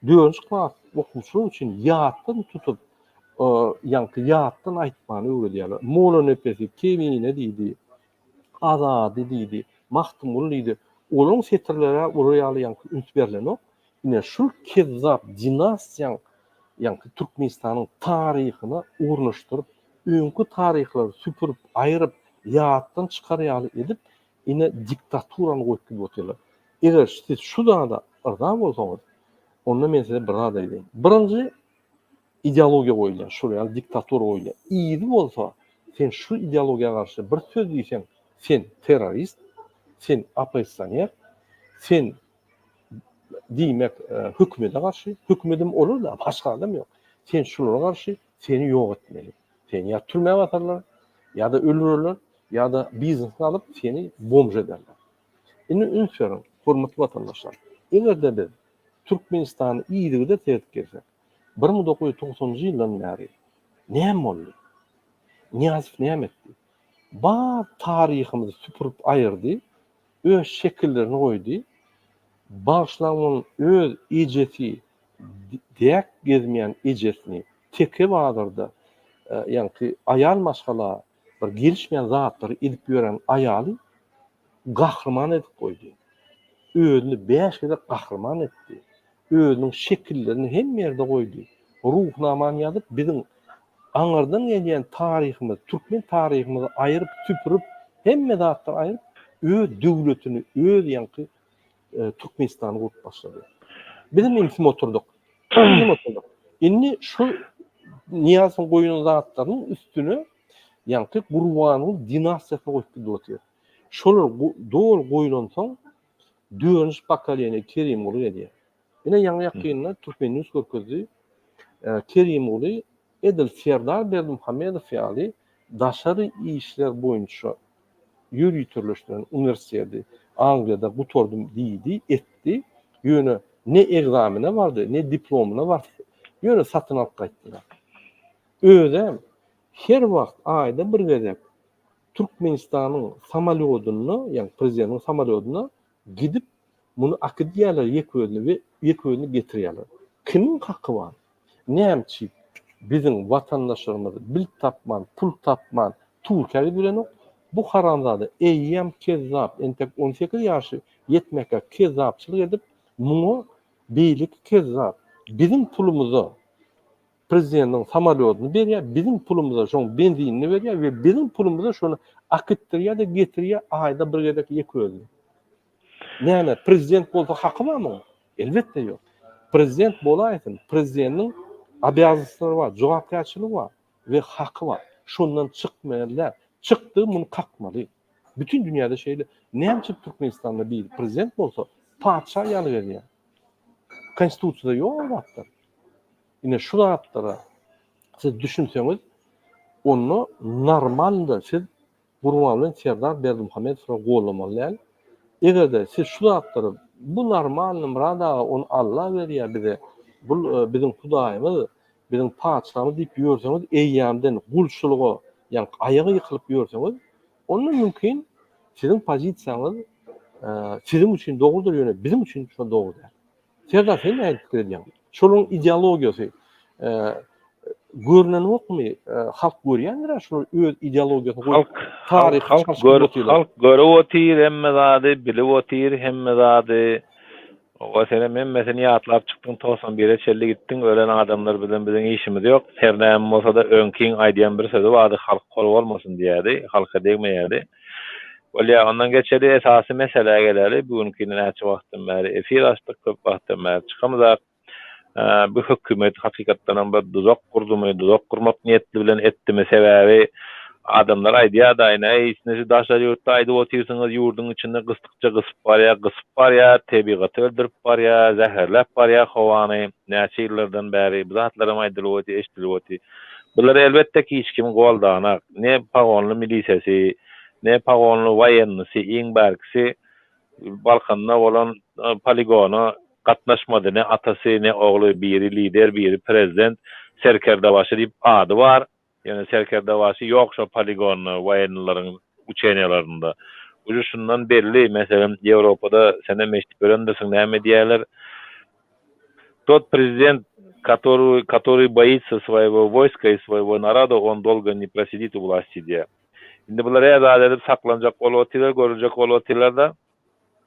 dördünji klas okuwçylar üçin ýatdan tutup, ýaňky ýatdan aýtmany öwredýärler. Mollanepesi Kemine diýdi, Azady diýdi, Magtymguly diýdi. Olaryň setirlere olar ýaly ýaňky üns berlenok. Ine şul kezzap dinastiýaň ýaňky Türkmenistanyň taryhyna ornaşdyryp, öňki taryhlary süpürip, aýryp, ýatdan çykar ýaly edip, Ine diktaturany goýup gidip otyrlar. Eger siz şu zada yrza bolsaňyz, onda men size bir zat aýdaýyn. Birinji ideologiýa goýulýar, şol ýaly diktatura goýulýar. Yzy bolsa, sen şu ideologiýa garşy bir söz diýseň, sen terrorist, sen oppozisioner, sen diýmek hökümete garşy, hökümedem olar-da, başga adam ýok. Sen şulara garşy, seni ýok etmeli. Seni ýa türmä basarlar, ýa-da öldürerler, ýa-da biznesiňi alyp seni bomž ederler. Indi üns beriň, hormatly watandaşlar. Eger-de biz Türkmenistany yzygider seredip gelsek, 1990-njy ýyldan bäri näme boldy? Nyýazow näme etdi? Bar taryhymyzy süpürip aýyrdy, öz şekillerini goýdy. Bagyşlaň onuň öz ejesi dek gezmeýän ejesini teke bazarda ýaňky aýal maşgala bir gelişmeýän zatlary edip ýören aýaly gahryman edip goýdy. Özüni bäş gezek gahryman etdi. Özüniň şekillerini hemme ýerde goýdy. Ruhnamany ýazyp biziň aňyrdan gelýän taryhymyzy, türkmen taryhymyzy aýryp, süpürip, hemme zatdan aýryp öz döwletini, öz ýaňky Türkmenistany gurup başlady. Bizem ümsüm oturdyk. Ümsüm oturdyk. Indi şu Nyýazowyň goýan zatlarynyň üstüne ýaňky Gurbanguly dinastiýasyny goýup gidip otyr. Şolar doly goýlansoň dördünji pokoleniýa Kerimguly gelýär. Ine ýaňy ýakynda Türkmen News görkezdi. Kerimguly edil Serdar Berdimuhamedow ýaly daşary işler boýunça ýöriteleşdiren uniwersiteti Angliýada gutardym diýdi, etdi. Ýöne ne egzamene bardy, ne diplomyna bardy. Ýöne satyn alyp gaýtdylar. Özem her wagt aýda bir gezek Türkmenistanyň samolýodynda, ýagny prezidentiň samolýodynda gidip muny akidýärler ýeke özüni we ýeke özüni getirýärler. Kimiň haky bar? Näme üçin biziň watandaşlarymyz bil tapman, pul tapman Türkiýä gidibilenok? Bu haramzada eýýäm kezzap, entek 18 ýaşy ýetmekä kezzapçylyk edip, muňa beýleki kezzap biziň pulumyza prezidentiň samolýodyny berýär, biziň pulumyza şoň benzinini berýär we biziň pulumyza şony akitdirýär-de getirýär aýda bir gezek ýeke özüni. Näme, prezident bolsa haky bar muň? Elbetde ýok. Prezident bolaýsyn, prezidentiň obýaznostlary bar, jogapkärçiligi bar we haky bar. Şondan çykmaly däl. Çykdy, muny kakmaly. Bütin dünýäde şeýle. Näme üçin Türkmenistanda biri prezident bolsa, patyşa ýaly gezýär? Konstitusiýada ýok o zatlar. Ine şu zatlara siz düşünseňiz, onda normalda siz Gurban bilen Serdar Berdimuhamedowy gollamaly däl. Eger-de siz şu zatlary bu normalny Myrat aga ony Alla berýär bize, bul biziň Hudaýymyz, biziň patyşamyz diýip ýörseňiz eýýämden gulçulyga ýaňky aýaga ýykylyp ýörseňiz, onda mümkin siziň pozisiýaňyz siziň üçin dogrudyr ýöne biziň üçin şo dogry däl. Serdar sen nähili pikir edýäň? Şolaryň ideologiýasy görnenokmy? Halk görýändir-ä şolar öz ideologiýasyny goýup taryhy çalşyp otyrlar. Halk görüp otyr hemme zady, bilip otyr hemme zady. Owa senem hemmesini ýatlap çykdyň 91-e çenli gitdiň ölen adamlar bilen biziň işimiz ýok. Her näme bolsada öňkiň aýdýan bir sözi bardy halk hor bolmasyn diýýärdi, halka degmeýärdi. Bolýar, ondan geçeli esasy meselä geleli. Bu günki näçe wagtdan bäri efir açdyk, köp wagtdan bäri çykamyzak. Bu hökümet hakykatdanam bir duzak gurdumy, duzak gurmak niýetli bilen etdimi? Sebäbi adamlar aýdýar-da, ine, eý, siz şu daşary ýurtda aýdyp otyrsyňyz, ýurduň içinde gysdykça gysyp barýar, gysyp barýar, tebigaty öldürip barýar, zäherläp barýar howany näçe ýyllardan bäri. Bu zatlaram aýdylyp otyr, eşidilip otyr. Bulary elbetde ki hiç kim goldanak. Ne pagonly milisesi, ne pagonly woýennysy, iň bärkisi Balkanda bolan poligona gatnaşmady. Ne atasy, ne ogly, biri lider, biri prezident, serkerdebaşy diýip ady bar. Ýöne serkerdebaşy ýok şo poligonda, woýennylaryň uçeniýalarynda. Uje şundan belli, meselem, Ýewropada senem eşidip görendirsiň näme diýýärler, Тот президент, который, который боится своего войска и своего народа, он долго не просидит у власти diýýär. Indi bular her zat edip saklanjak bolup otyrlar, görüljek bolup otyrlar-da.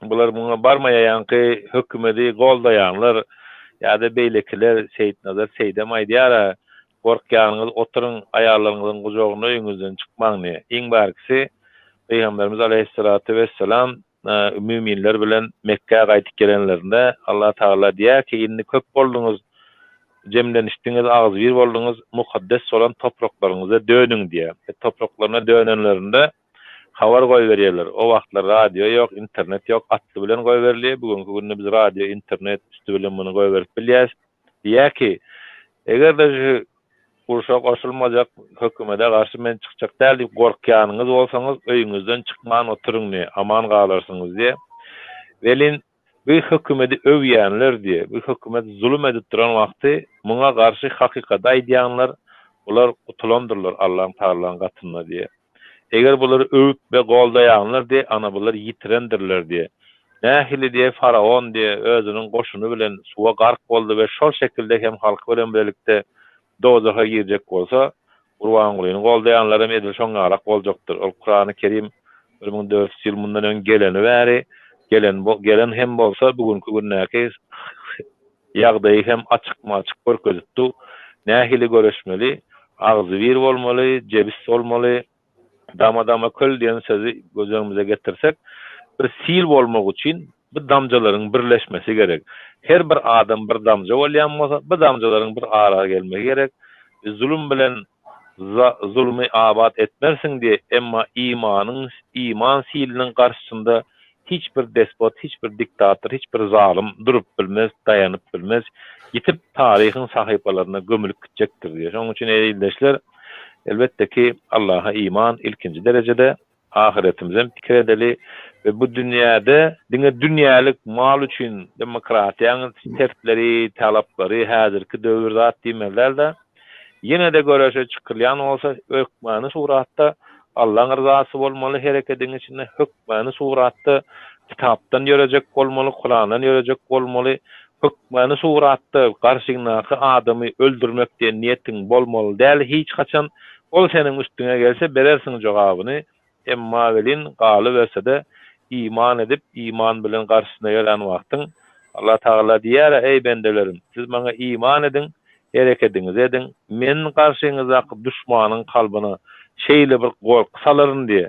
Bular muňa barmaýar ýaňky hökümedi goldaýanlar ýa-da beýlekiler Seýitnazar Seýdem aýdýar-a, gorkýanyňyz oturyň aýallaryňyzyň gujagynda öýüňizden çykmaň diýýär. Iň bärkisi Pygamberimiz aleýhissalatu wessalam müminler bilen Mekgä gaýdyp gelenlerinde Allah Tagala diýýär ki, indi köp bolduňyz, jemlenişdiňiz, agzybir bolduňyz, mukaddes bolan topraklaryňyza dönüň diýýär. E, topraklaryna dönenlerinde habar goýberýärler. O wagtlar radio ýok, internet ýok, atly bilen goýberilýär. Bu günki günde biz radio, internet üsti bilen muny goýberip bilýäris. Diýýär ki, eger-de şu urşa goşulmajak hökümede garşy men çykjak däl diýip gorkýanyňyz bolsaňyz, öýüňizden çykman oturyň diýýär, aman galarsyňyz diýýär. Welin, bu hökümedi öwýänler diýýär, bu hökümet zulum edip duran wagty muňa garşy hakykaty aýdýanlar, bular gutulandyrlar Allaň Tagalaň gatynda diýýär. Eger bulary öwüp we goldaýanlar diýe, ana bular ýitirendirler diýe. Nähili diýe, faraon diýe, özüniň goşuny bilen suwa gark boldy we şol şekilde hem halky bilen bilelikde dowzaha girjek bolsa, Gurbangulyny goldaýanlar hem edil şoň ýalak boljakdyr. Ol Kurany Kerim 1400 ýyl mundan öň geleni bäri, gelen gelen hem bolsa, bu günki gündäki Ýagdaýy hem açykma-açyk görkezip dur. Nähili göreşmeli? Agzybir bolmaly, jebis bolmaly. Dama-dama köl diýen sözi göz öňümize getirsek, bir sil bolmak üçin bu damjalaryň birleşmesi gerek. Her bir adam bir damja bolýan bolsa, bu damjalaryň bir ara gelmegi gerek. Zulum bilen zulmy abat etmersiň diýe, emma imanyň, iman siliniň garşysynda hiç bir despot, hiç bir diktator, hiç bir zalym durup bilmez, daýanyp bilmez. Ýitip taryhyň sahypalaryna gömülip gitjekdir diýýär. Şonuň üçin eý ildeşler, elbetde ki, Allaha iman ilkinji derejede, ahyretimizem pikir edeli we bu dünýäde diňe dünýälik mal üçin demokratiýaň tertleri, talaplary häzirki döwür zat diýmeli däl-de, ýene-de göreşe çykylýan bolsa hökmany suratda Allaň yrzasy bolmaly herekediň içinde hökmany suratda kitapdan ýörejek bolmaly, Kurandan ýörejek bolmaly, hökmany suratda garşyňdaky adamy öldürmek diýen niýetiň bolmaly däl hiç haçan, ol seniň üstüňe gelse berersiň jogabyny, emma welin galyberse-de iman edip iman bilen garşysyna ýörän wagtyň Allah Tagala diýýär-ä eý bendelerim siz maňa iman ediň herekediňizi ediň, men garşyňyzdaky duşmanyň kalbyna şeýle bir gorky salaryn diýe,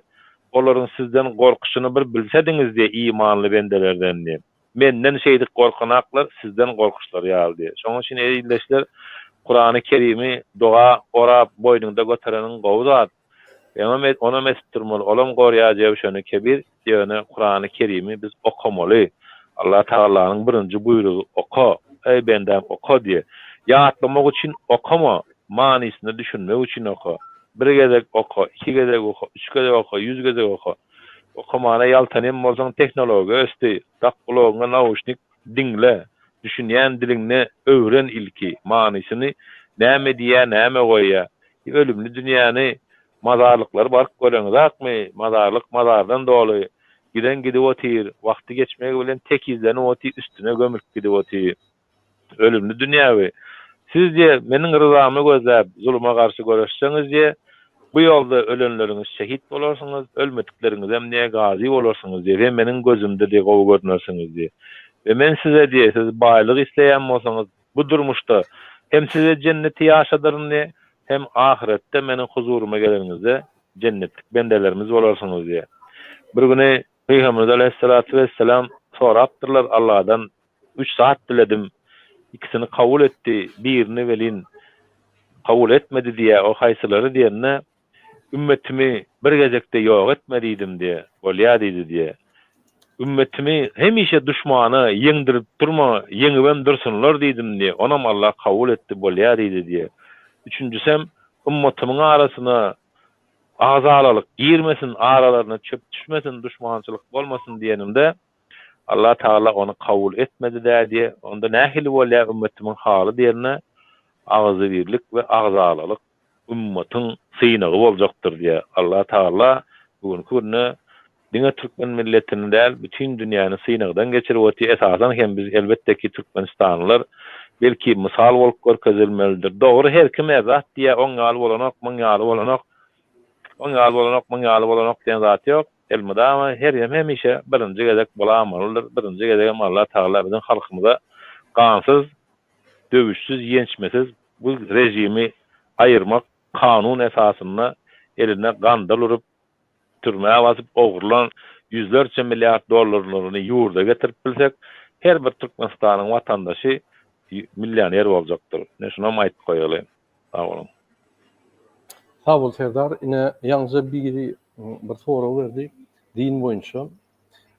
olaryň sizden gorkuşyny bir bilsediňiz diýe imanly bendelerden diýe. Menden şeýdip gorkanaklar sizden gorkuşlary ýaly diýe. Şonuň üçin eý ildeşler, Kurany Kerimi doga orap boýnuňda götereniň gowy zat. Emma onam edip durmaly, olam gorýar Jewşeni Kebir, ýöne Kurany Kerimi biz okamaly. Allah Tagalanyň birinji buýrugy oka, eý bendäm oka diýe. Ýatlamak üçin okama, manysyna düşünmek üçin oka. Bir gezek oka, iki gezek oka, üç gezek oka, ýüz gezek oka. Okamana ýaltanýan bolsaň tehnologiýa ösdi, dak gulagyňa nauşnik diňle, düşünýän diliňde öwren ilki manysyny, näme diýýä näme goýýa. Ölümli dünýäni mazarlyklary baryp göreňizakmy, mazarlyk mazardan doly, giden gidip otyr, wagty geçmegi bilen tekizlenip otyr, üstüne gömülip gidip otyr. Ölümli dünýäwi. Siz diýe, meniň ryzamy gözläp, zuluma garşy göreşseňiz diýe, bu ýolda ölenleriňiz şehit bolarsyňyz, ölmedikleriňizem diýe, gazy bolarsyňyz diýe we meniň gözümde diýe gowy görnersiňiz diýe. We men size diýe, siz baýlyk isleýän bolsaňyz, bu durmuşda hem size jenneti ýaşadaryn diýe, hem ahyretde meniň huzuryma geleniňizde jennetlik bendelerimiz bolarsyňyz diýe. Bir güni Pygamberimiz aleýhissalatu wesselam sorapdyrlar Alladan, Üç zat diledim, ikisini kabul etdi, birini welin kabul etmedi diýýär, o haýsylary diýende, Ümmetimi bir gezekde ýok etme diýdim diýýär, bolýar diýdi diýýär. Ümmetimi hemişe duşmana ýeňdirip durma, ýeňibem dursunlar diýdim diýýär, onam Allah kabul etdi, bolýar diýdi diýýär. Üçünjisem, ymmatymyň arasyna agzalalyk girmesin, aralaryna çöp düşmesin, duşmançylyk bolmasyn diýenimde, Allah Tagala ony kabul etmedi-dä diýe, onda nähili bolýar ümmetimiň haly diýende, agzybirlik we agzalalyk ümmatyň synagy boljakdyr diýýär. Allah Tagala bu günki günde diňe türkmen milletini däl, bütin dünýäni synagdan geçirip otyr. Esasan hem biz elbetde ki türkmenistanlylar belki mysal bolup görkezilmelidir. Dogry her kim her zat diýýär, oň ýaly bolanok, muň ýaly bolanok, oň ýaly bolanok, muň ýaly bolanok diýen zat ýok. Elmydama her hem hemişe birinji gezek bolamalydyr. Birinji gezegem Allah Tagala biziň halkymyza gansyz, döwüşsiz, ýençmesiz bu režimi aýyrmak kanun esasynda eline gandal urup, türmä basyp ogurlan ýüzlerçe milliard dollarlaryny ýurda getirip bilsek, her bir Türkmenistanyň watandaşy millioner boljakdyr. Ine şunam aýdyp goýaly. Sag boluň. Sag bol Serdar. Ine ýaňyja biri bir sorag berdi din boýunça.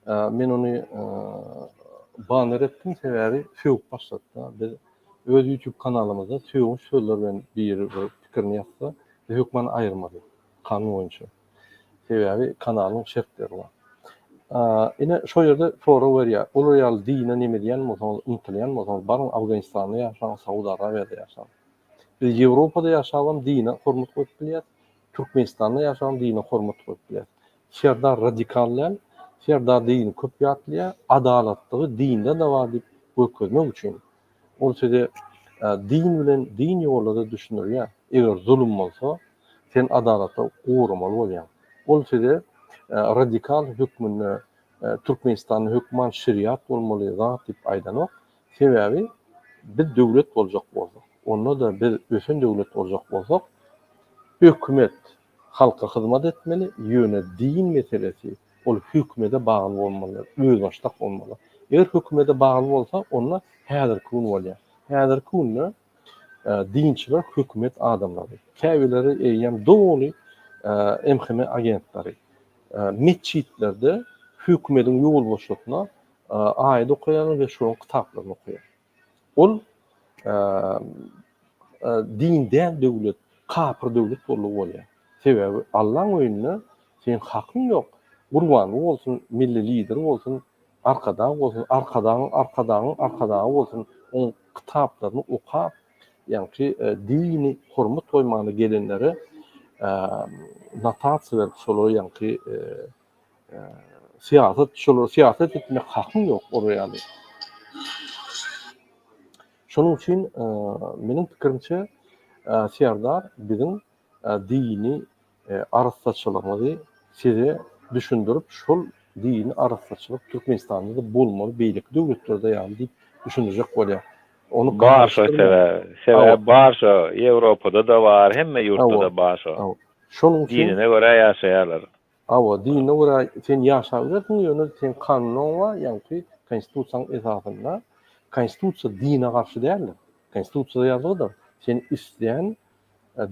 Men ony banner etdim sebäbi sögüp başlady-da. Biz öz YouTube kanalymyzda sögünç sözler bilen biri bir pikirini ýazsa, biz hökman aýyrmaly kanun boýunça. Sebäbi kanalyň şertleri bar. Ine şo ýerde sorag berýär. Olar ýaly dine neme edýän bolsaňyz, ymtylýan bolsaňyz, baryň Afganistanda ýaşaň, Saud Arabiýada ýaşaň. Biz Ýewropada ýaşabam dine hormat goýup bilýäs, Türkmenistanda ýaşabam dine hormat goýup bilýäs. Serdar radikal däl, Serdar dini köp ýatlaýar, adalatlygy dinde-de bar diýip görkezmek üçin. Ol size din bilen din ýolda-da düşündirýär. Eger zulum bolsa, sen adalata goramaly bolýaň. Ol size radikal hökmünde Türkmenistanda hökman şeriat bolmaly zat diýip aýdanok. Sebäbi biz döwlet boljak bolsak, onda-da biz ösen döwlet boljak bolsak, hökümet halka hyzmat etmeli, ýöne din meselesi ol hökümede bagly bolmaly, özbaşdak bolmaly. Eger hökümede bagly bolsa, onda häzirki gün bolýar. Häzirki günde dinçiler hökümet adamlary. Käbirleri eýýäm doly MHM agentleri. Metjitlerde hökümediň ýolbaşçysyna aýat okaýarlar we şolaryň kitaplaryny okaýar. Ol. Din däl döwlet, kapyr döwlet boldugy bolýar. Sebäbi Allaň öýünde seň hakyň ýok. Gurbanguly bolsun, Milli Lider bolsun, Arkadag bolsun, Arkadagyň Arkadagyň Arkadagy bolsun, oň kitaplaryny okap, ýaňky dini hormat goýmana gelenlere notasiýa berip, şolara ýaňky syýasat, şolara syýasat etmek hakyň ýok olar ýaly. Şonuň üçin meniň pikirimçe Serdar biziň dini arassaçylygymyzy size düşündirip şol dini arassaçylyk Türkmenistanda-da bolmaly beýleki döwletlerde ýaly diýip düşündirjek bolýar. Ony Bar şo sebäbi. Sebäbi bar şo. Ýewropada-da bar, hemme ýurtda-da bar şo. Şonuň üçin Dinine görä ýaşaýarlar. Hawa, dinine görä sen ýaşabilersiň, ýöne seň kanunyň bar, ýaňky konstitusiýaň esasynda. Konstitusiýa dine garşy däldir. Konstitusiýada ýazgydyr. Sen isleýän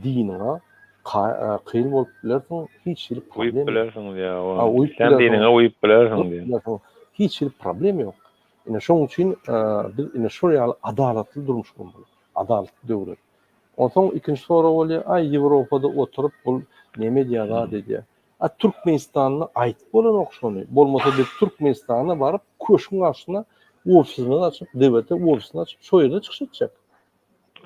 diniňe kaýyl bolup bilersiň, hiç hili problem Uýup bilersiň diýýär, hawa. Islän diniňe uýup bilersiň diýýär. Hiç hili problem ýok. Ine şoň üçin biz ine şol ýaly adalatly durmuş gurmaly. Adalatly döwlet. Onsoň ikinji sorag bolýar, aý Ýewropada oturyp bul neme edýär zat edýär. A Türkmenistanda aýdyp bolanok şony. Bolmasa biz Türkmenistana baryp köşgüň garşysyna ofisimizi açyp DWT ofisini açyp şo ýerde çykyş etjek.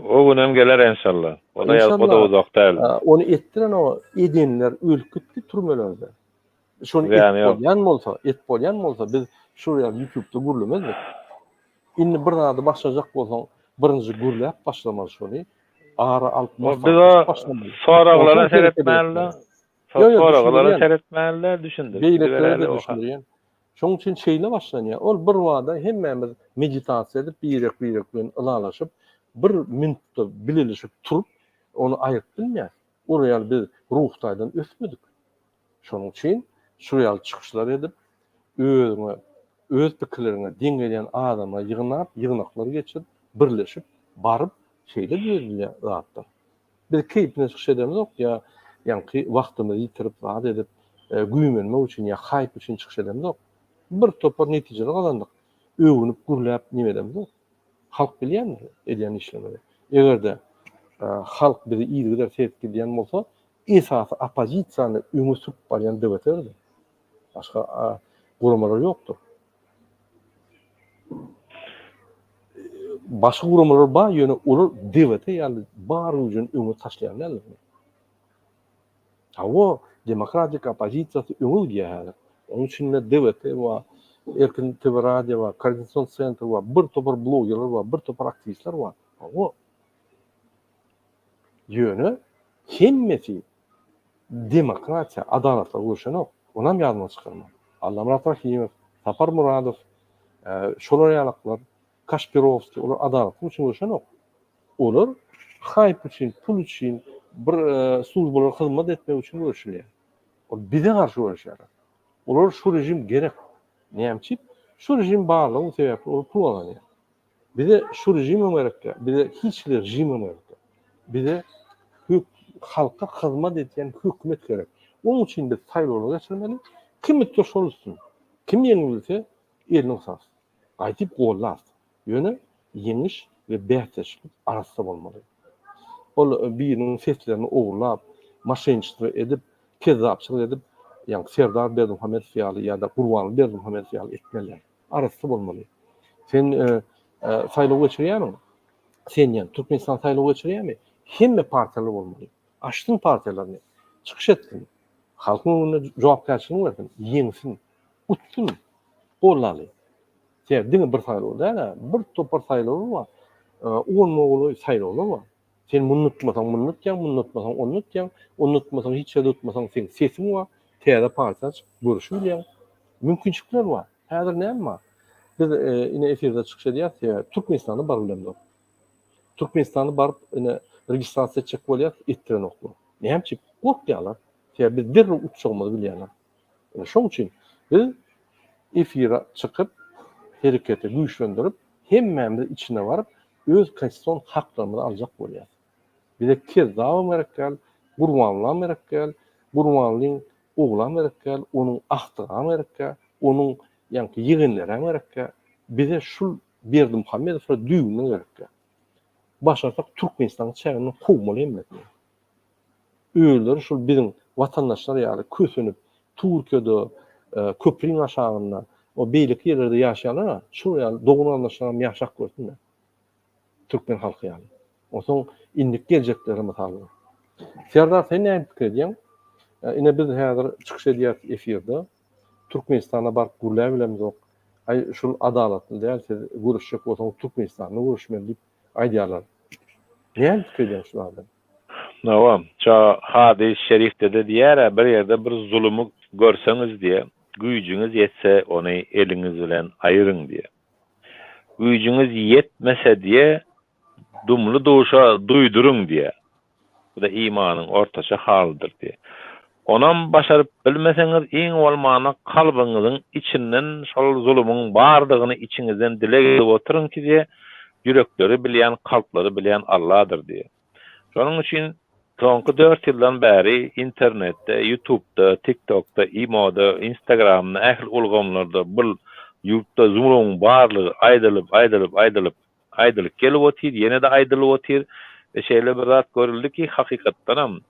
O günem geler enşalla. O da o da uzak däl. Ony etdirenok, edenler ölüp gitdi türmelerde. Şony et bolýan bolsa, et bolýan bolsa biz şu ýaly ýutubda gürlemezdik. Indi bir zady başlajak bolsaň, birinji gürläp başlamaly şony. Ara alyp maslahatlaşyp başlamaly. Soraglara seretmäli. Soraglara seretmäli, düşündirip Beýlekilere-de düşündirýän. Şonuň üçin şeýle başlanýar. Ol bir bada hemmämiz meditasiýa edip, birek-birek bilen ylalaşyp, bir minutda bileleşip turup, ony aýryp bilmeýäris. Ol ýaly biz ruhy taýdan ösmedik. Şonuň üçin şu ýaly çykyşlar edip, özüňe, öz pikirleriňe deň gelýän adamlary ýygnap, ýygnaklar geçirip, birleşip, baryp, şeýle düzedilýän zatlar. Biz keýpine çykyş edemizok ýa ýaňky wagtymyzy ýitirip zat edip, güýmenmek üçin ýa haýp üçin çykyş edemizok. Bir topar netijeler gazandyk. Öwünip, gürläp neme edemizok. Halk bilýändir edýän işlerimizi. Eger-de halk bizi yzygider seredip gidýän bolsa, Esasy oppozisiýany öňe sürüp barýan DWT-dir. Başga guramalar ýokdur. Başga guramalar bar, ýöne olar DWT ýaly bar güýjüni öňe taşlaýan däldir. Hawa, demokratik oppozisiýasy öňe gidýär häzir. Onuň içinde DWT bar, Erkin TV radio bar, Koordinasion sentr bar, bir topar blogerler bar, bir topar aktiwistler bar. Hawa. Ýöne hemmesi demokratiýa, adalatla göreşenok. Onam ýadyňdan çykarma. Allamyrat Rahymow, Sapar Muradow, şolar ýalaklar, Kaşpirowskiý, olar adalatlyk üçin göreşenok. Olar haýp üçin, pul üçin, bir službalara hyzmat etmek üçin göreşilýär. Ol bize garşy göreşýärler. Olara şu režim gerek. Näme üçin? Şu režim barlygy sebäpli olar pul gazanýar. Bize şu režimem gerek däl. Bize hiç hili režimem gerek däl. Bize hök halka hyzmat edýän hökümet gerek. Onuň üçin biz saýlawlar geçirmeli. Kim utsa şol utsun. Kim ýeňilse elini gysarys. Gaýdyp gollarys. Ýöne ýeňiş we bäsdeşlik arassa bolmaly. Ol biriniň seslerini ogurlap, moşenniçestvo edip, kezzapçylyk edip, ýaňky Serdar Berdimuhamedow ýaly ýa-da Gurbanguly Berdimuhamedow ýaly etmeli däl. Arassa bolmaly. Sen saýlaw geçirýärmiň? Sen ýa Türkmenistan saýlaw geçirýärmi? Hemme partiýalar bolmaly. Açsyn partiýalaryny. Çykyş etsin. Halkyň öňünde jogapkärçiligini bersin. Ýeňsin. Utsun. Gollaly. Sebäbi diňe bir saýlaw däl-ä, bir topar saýlawlar bar. On golaý saýlawlar bar. Sen muny utmasaň, muny utýaň, muny utmasaň, ony utýaň, ony utmasaň, hiç ýerde utmasaň, seň sesiň bar, täze partiýa açyp, görüşibilýäň. Mümkinçilikler bar. Häzir näme bar? Biz ine efirde çykyş edýäris, sebäbi Türkmenistanda baryp bilemzok. Türkmenistanda baryp ine registrasiýa etjek bolýarys, etdirenoklar. Näme üçin? Gorkýarlar. Sebäbi biz derrew utjagymyzy bilýärler. Ine şoň üçin biz efire çykyp, hereketi güýçlendirip, hemmämiz içine baryp, öz konstitusion haklarymyzy aljak bolýarys. Bize kezzabam gerek däl, Gurbangulam gerek däl, Gurbangulyň oglam gerek däl, onuň agtygam gerek däl, onuň ýaňky ýegenlerem gerek däl. Bize şul Berdimuhamedowlar düýbünden gerek däl. Başarsak Türkmenistanyň çäginden kowmaly hemmesini. Özleri şul biziň watandaşlar ýaly kösenip Türkiýede köpriň aşagynda o beýleki ýerlerde ýaşaýarlar-a, şol ýaly dogan-garyndaşlaram ýaşap görsünler. Türkmen halky ýaly. Onsoň indiki geljeklere mysal bolar. Serdar sen näme pikir edýäň? Ine biz häzir çykyş edýäris efirde. Türkmenistana baryp gürläbilemzok. Aý şul adalatly däl siz görüşjek bolsaňyz Türkmenistanda görüşmeli diýip aýdýarlar. Näme pikir edýäň şu barada? Hawa, şo hadys şerifde-de diýýär-ä, bir ýerde bir zulumy görseňiz diýýär, güýjüňiz ýetse ony eliňiz bilen aýyryň diýýär. Güýjüňiz ýetmese diýýär, dumly-duşa duýduryň diýýär. Bu-da imanyň ortaça halydyr diýýär. Onam başaryp bilmeseňiz, iň bolmanda kalbyňyzyň içinden şol zulumyň bardygyny içiňizden dileg edip oturyň ki diýýär, ýürekleri bilýän, kalplary bilýän Alladyr diýýär. Şonuň üçin soňky dört ýyldan bäri internetde, ýutubda, tiktokda, imoda, instagramda, ähli ulgamlarda bul ýurtda zulumyň barlygy aýdylyp, aýdylyp, aýdylyp, aýdylyp gelip otyr, ýene-de aýdylyp otyr we şeýle bir zat görüldi ki, hakykatdanam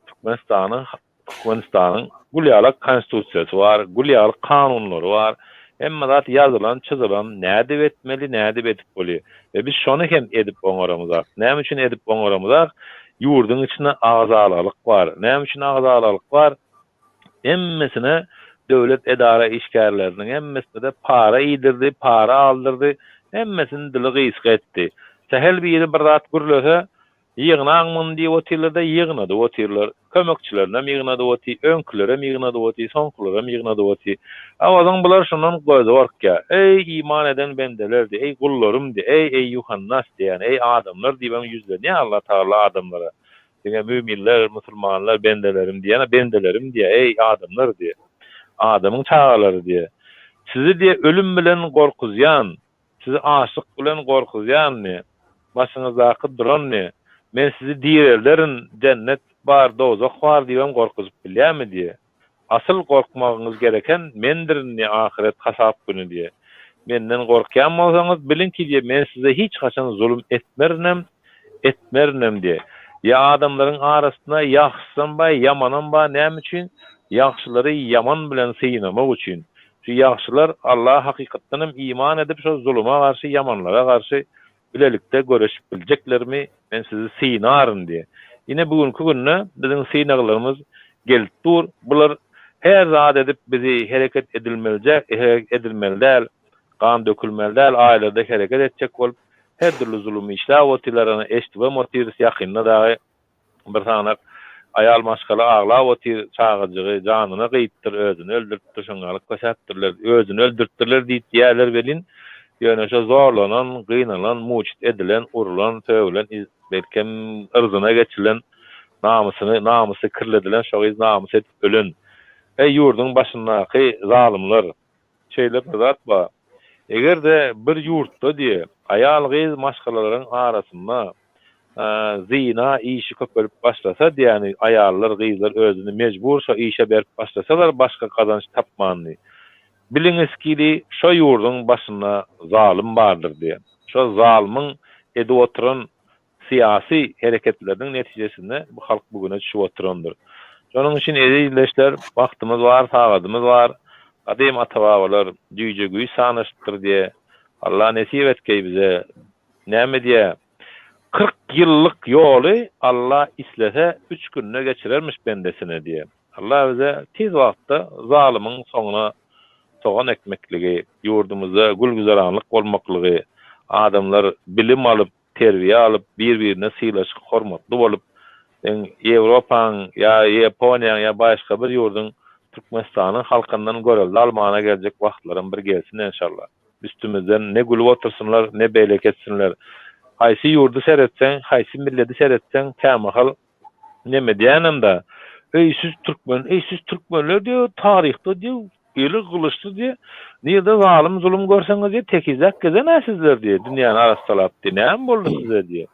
Türkmenistanyň Türkmenistanyň gül ýalak konstitusiýasy bar, gül ýaly kanunlary bar, hemme zat ýazylan, çyzylan, nädip etmeli, nädip edip bolýar. We biz şony hem edip oňaramyzak. Näme üçin edip oňaramyzak? Ýurduň içinde agzalalyk bar. Näme üçin agzalalyk bar? Hemmesine döwlet edara işgärleriniň hemmesine-de para iýdirdi, para aldyrdy, hemmesini dili gysga etdi. Sähel biri bir zat gürlese, ýygnaň muny diýip otyrlar-da, ýygnadyp otyrlar. Kömekçilerinem ýygnadyp otyr, öňkülerem ýygnadyp otyr, soňkularam ýygnadyp otyr. Awazyň bular şundan gözi gorkýar. Eý, iman eden bendeler diý, eý, gullarym diý, eý, eýýuhannas diýýän, eý, adamlar diýibem ýüzlenýär Allatagala adamlara. Diňe müminler, musulmanlar bendelerim diýýän, bendelerim diýýär, eý, adamlar diýýär. Adamyň çagalary diýýär. Sizi diýýär, ölüm bilen gorkuzýan, sizi açlyk bilen gorkuzýan diýýär. Başyňyzdaky duran diýýär. Men sizi direlderin, jennet bar, dowzah bar diýibem gorkuzyp bilýärmi diýýär. Asyl gorkmagyňyz gereken mendirin diýe ahyret hasap güni diýe. Menden gorkýan bolsaňyz biliň ki diýe men size hiç haçan zulum etmerinem etmerinem diýe. Ýa adamlaryň arasynda ýagşysam bar ýamanam bar näme üçin ýagşylary ýaman bilen synamak üçin. Şu ýagşylar Allaha hakykatdanam iman edip şo zuluma garşy ýamanlara garşy bilelikde göreşip biljeklermi, men sizi synaryn diýýär. Ine, bu günki günde biziň synaglarymyz gelip dur. Bular her zat edip bizi hereket edilmelijek, hereket edilmeli däl, gan dökülmeli däl aýlarda hereket etjek bolup, her dürli zulum işläp otyrlar, ana, eşidibem otyrys ýakynda dagy Bir sanak aýal maşgala aglap otyr, çagajygy janyna gyýypdyr, özüni öldüripdir, şoň ýaly kösäpdirler, özüni öldüripdirler diýip diýýärler welin, ýöne şo zorlanan, gynalan, muçit edilen, urlan, sögülen, belkem yrzyna geçilen, namysyny, namysy kirledilen şo gyz namys edip ölen. Eý, ýurduň başyndaky zalymlar! Şeýle bir zat bar. Eger-de bir ýurtda diýe, aýal-gyz maşgalalaryň arasynda zyna işi köpelip başlasa diýäni, aýallar, gyzlar özüni mejbur şo işe berip başlasalar başga gazanç tapmany. Biliňiz kili şo ýurduň başynda zalym bardyr diýe. Şo zalymyň edip oturan syýasy hereketleriniň netijesinde bu halk bu güne düşüp oturandyr. Şonuň üçin eziz ildeşler, wagtymyz bar, sagadymyz bar. Gadym ata-babalar Jüýje güýç sanaşypdyr diýe. Allah nesip etgeý bize. Näme diýe? 40 ýyllyk ýoly Allah islese üç günde geçirermiş bendesine diýe. Allah bize tiz wagtda zalymyň soňuna sogan ekmekligi, ýurdumyzda gül-güzeranlyk bolmaklygy, adamlar bilim alyp, terbiýe alyp, bir-birine sylaşyk, hormatly bolup, seň Ýewropaň ýa Ýaponiýaň ýa başga bir ýurduň Türkmenistanyň halkyndan görelde almana geljek wagtlaram bir gelsin enşalla. Üstümizden ne gülüp otursynlar, ne beýleki etsinler. Haýsy ýurdy seretseň, haýsy milledi seretseň kämahal neme diýýänem-da, Eý siz türkmen, eý siz türkmenler diýip taryhda diýip eli gylyçly diýip, nirde zalym zulum görseňiz diýip tekizläp gezen-ä sizler diýip, dünýäni arassalap diýip, näme boldy size diýip.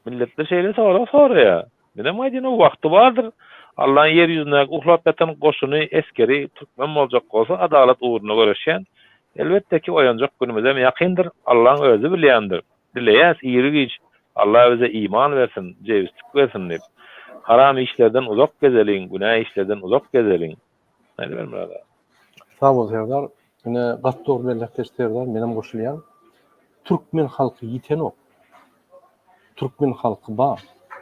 Milletler şeýle sorag soraýar. Menem aýdýan o wagty bardyr. Allaň ýer ýüzündäki uhlap ýatan goşuny, esgeri türkmen boljak bolsa adalat ugrunda göreşýän. Elbetde ki oýanjak günümizem ýakyndyr. Allaň özi bilýändir. Dileýäs iri-giç. Allah bize iman bersin, jebislik bersin diýip. Haram işlerden uzak gezeliň, günä işlerden uzak gezeliň. Aýdyber Myrat aga. Sag bol Serdar. Ine gaty dogry belläp geçdi Serdar, menem goşulýan. Türkmen halky ýitenok. Türkmen halky bar.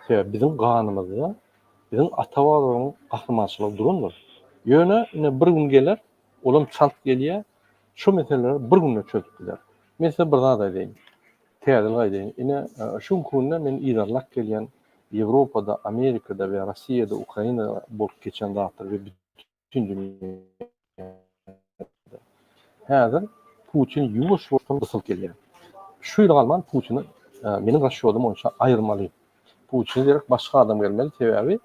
Sebäbi biziň ganymyzda biziň ata-babalaryň gahrymançylygy durandyr. Ýöne ine bir gün geler, olam çalt gelýär, şu meseleleri bir günde çözüp biler. Men size bir zat aýdaýyn. Täzelik aýdaýyn. Ine şu günki günde men yzarlap gelýän Ýewropada, Amerikada we Rossiýada, Ukrainada bolup geçen zatlar we bütin dünýäde. Häzir Putin ýuwaş-ýuwaşdan gysylyp gelýär. Şu ýyl galman Putini meniň rasçýodym boýunça aýyrmaly. Putine derek başga adam gelmeli, sebäbi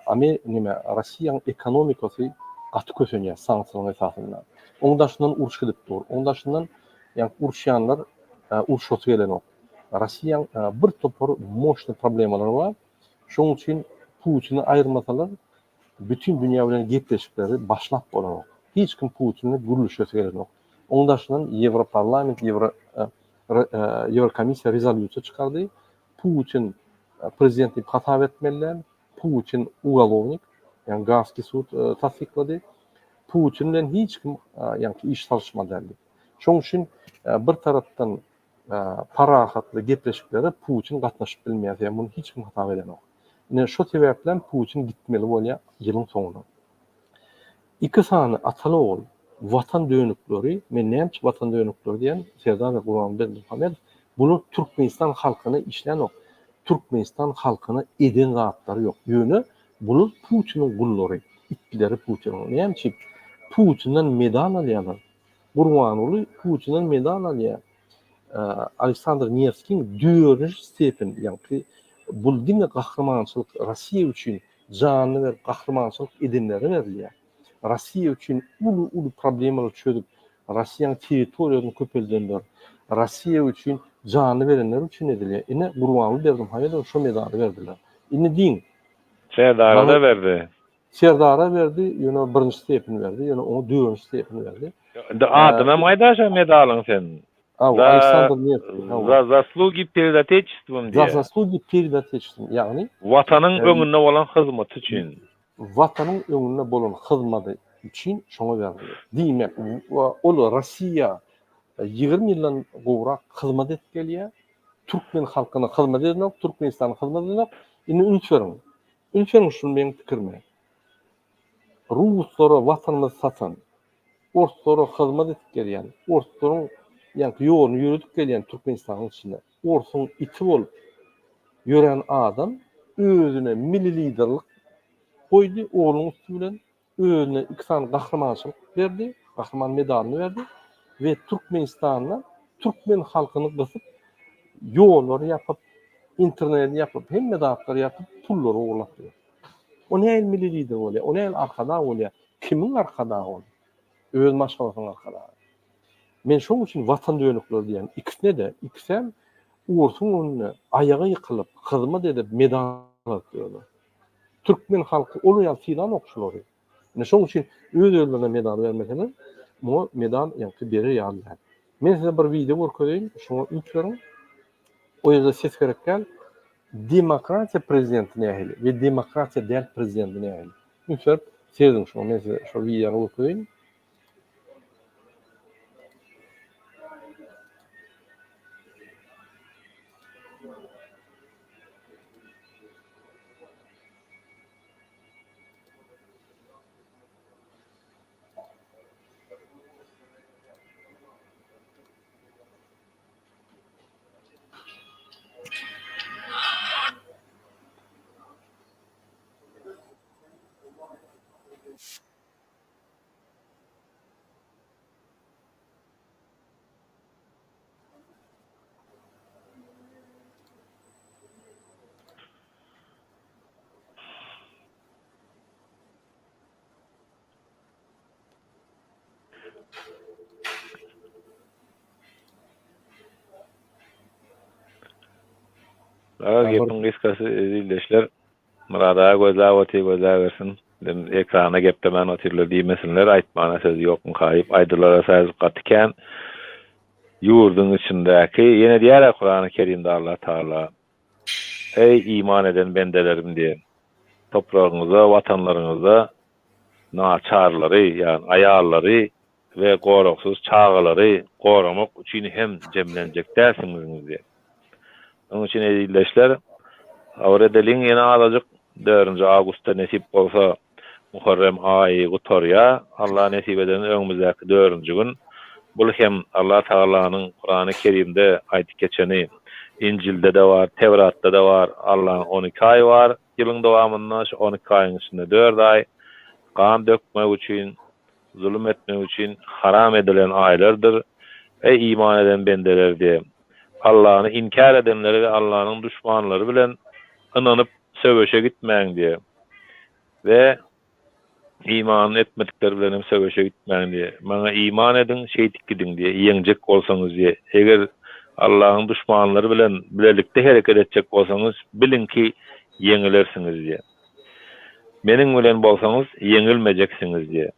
Ame neme Rossiýanyň ekonomikasy gaty kösenýär sanksiýalaryň esasynda. Oň daşyndan uruş gidip dur. Oň daşyndan ýa uruşýanlar uruşasy gelenok. Rossiýanyň bir topar moşny problemalary bar. Şonuň üçin Putini aýyrmasalar Bütin dünýä bilen gepleşikleri başlap bolanok. Hiç kim Putin bilen gürleşesi gelenok. Oň daşyndan Ýewroparlament, Ýewro Ýewrokomissiýa rezolýusiýa çykardy. Putin prezident diýip hasap etmeli däl. Putin ugolownik, ýagny Gaagskiý sud tassyklady. Putin bilen hiç kim ýagny iş salyşmaly däl diýip. Şoň üçin bir tarapdan parahatly gepleşiklere Putin gatnaşyp bilmeýär. Sebäbi muny hiç kim hasap edenok. Ine şo sebäplem Putin gitmeli bolýar ýylyň soňuna. Iki sany ataly-ogul watan dönükleri, men näme üçin watan dönükleri diýýän, Serdar we Gurbanguly Berdimuhamedow, bular Türkmenistan halkyna işlänok, Türkmenistan halkyna eden zatlary ýok. Ýöne bular Putiniň gullary, itleri Putiniň. Näme üçin? Putinden medal alýarlar. Gurbanguly Putinden medal alýar. Aleksandr Newskiň dördünji stepen, ýagny bul diňe gahrymançylyk Rossiýa üçin janyny berip gahrymançylyk edenlere berilýär. Rossiýa üçin uly-uly problemalary çözüp, Rossiýanyň territoriýasyny köpeldenler, Rossiýa üçin janyny berenler üçin edilýär. Ine Gurbanguly Berdimuhamedowa şo medaly berdiler. Indi diýiň. Serdara-da berdi. Serdara berdi, ýöne birinji stepeni berdi, ýöne oňa dördünji stepeni berdi. Indi adynam aýdaý şo medalyň sen. Hawa, Aleksandr Newskiý, hawa. Za zaslugi pered Otечеством diýýär. Za zaslugi pered Otечеством, ýagny. Watanyň öňünde bolan hyzmaty üçin. Watanyň öňünde bolan hyzmady üçin şoňa berildi. Diýmek, ol Rossiýa 20 ýyldan gowrak hyzmat edip gelýär. Türkmen halkyna hyzmat edenok, Türkmenistana hyzmat edenok. Indi üns beriň. Üns beriň şul meň pikirime. Ruslara watanymyzy satan, orslara hyzmat edip gelýän, orslaryň ýaňky ýoluny ýöredip gelýän Türkmenistanyň içinde orsuň iti bolup ýören adam özüne milli liderlik goýdy oglunyň üsti bilen özüne iki sany gahrymançylyk berdi, gahryman medalyny berdi we Türkmenistanda türkmen halkyny gysyp, ýollary ýapyp, interneti ýapyp, hemme zatlary ýapyp, pullary ogurlap ýör. O nähili milli lider bolýar? O nähili arkadag bolýar? Kimiň arkadagy ol? Öz maşgalasynyň arkadagy. Men şoň üçin watan dönükleri diýýän. Ikisine-de, ikisem ursuň öňünde aýaga ýykylyp, hyzmat edip, medal alyp ýörler. Türkmen halky ol ýaly sylanok şulary. Ine şoň üçin öz özlerine medal bermeseler, muňa medal ýaňky berer ýaly däl. Men size bir wideo görkezeýin, şoňa üns beriň. O ýerde ses gerek däl. Demokratiýa prezidenti nähili we demokratiýa däl prezidenti nähili? Üns berip serediň şoňa, men size şol wideony görkezeýin. Garaz gepiň gysgasy eziz ildeşler Myrat aga gözläp otyr gözläbersin. Indi ekranda geplemän otyrlar diýmesinler aýtmana sözi ýokmyka diýip aýdylara söz gaty kän. Ýurduň içindäki ýene diýýärä Kurany Kerimde Allah Tagala. Eý, iman eden bendelerim diýe, topragyňyzda, watanlaryňyzda naçarlary, ýagny aýallary we goragsyz çagalary goramak üçin hem jemlenjek dälsiňiziňiz diýe. Şonuň üçin eziz ildeşler, sabyr edeliň ýene azajyk, dördünji awgustda nesip bolsa Muharrem aýy gutarýar. Allah nesip edende öňümizdäki dördünji gün. Bul hem Allah Tagalanyň Kurany Kerimde aýdyp geçeni, Injilde-de bar, Tewratda-da bar, Allaň 12 aýy bar ýylyň dowamynda, şu 12 aýyň içinde dört aý gan dökmek üçin, zulum etmek üçin haram edilen aýlardyr. Eý iman eden bendeler diýe, Allany inkär edenleri we Allanyň duşmanlary bilen ynanyp söweşe gitmäň diýe. We iman etmedikler bilen hem söweşe gitmäň diýe. Maňa iman ediň, şeýdip gidiň diýe, ýeňjek bolsaňyz diýe. Eger Allahyň duşmanlary bilen bilelikde hereket etjek bolsaňyz, biliň ki, ýeňilersiňiz diýe. Meniň bilen bolsaňyz, ýeňilmejeksiňiz diýe.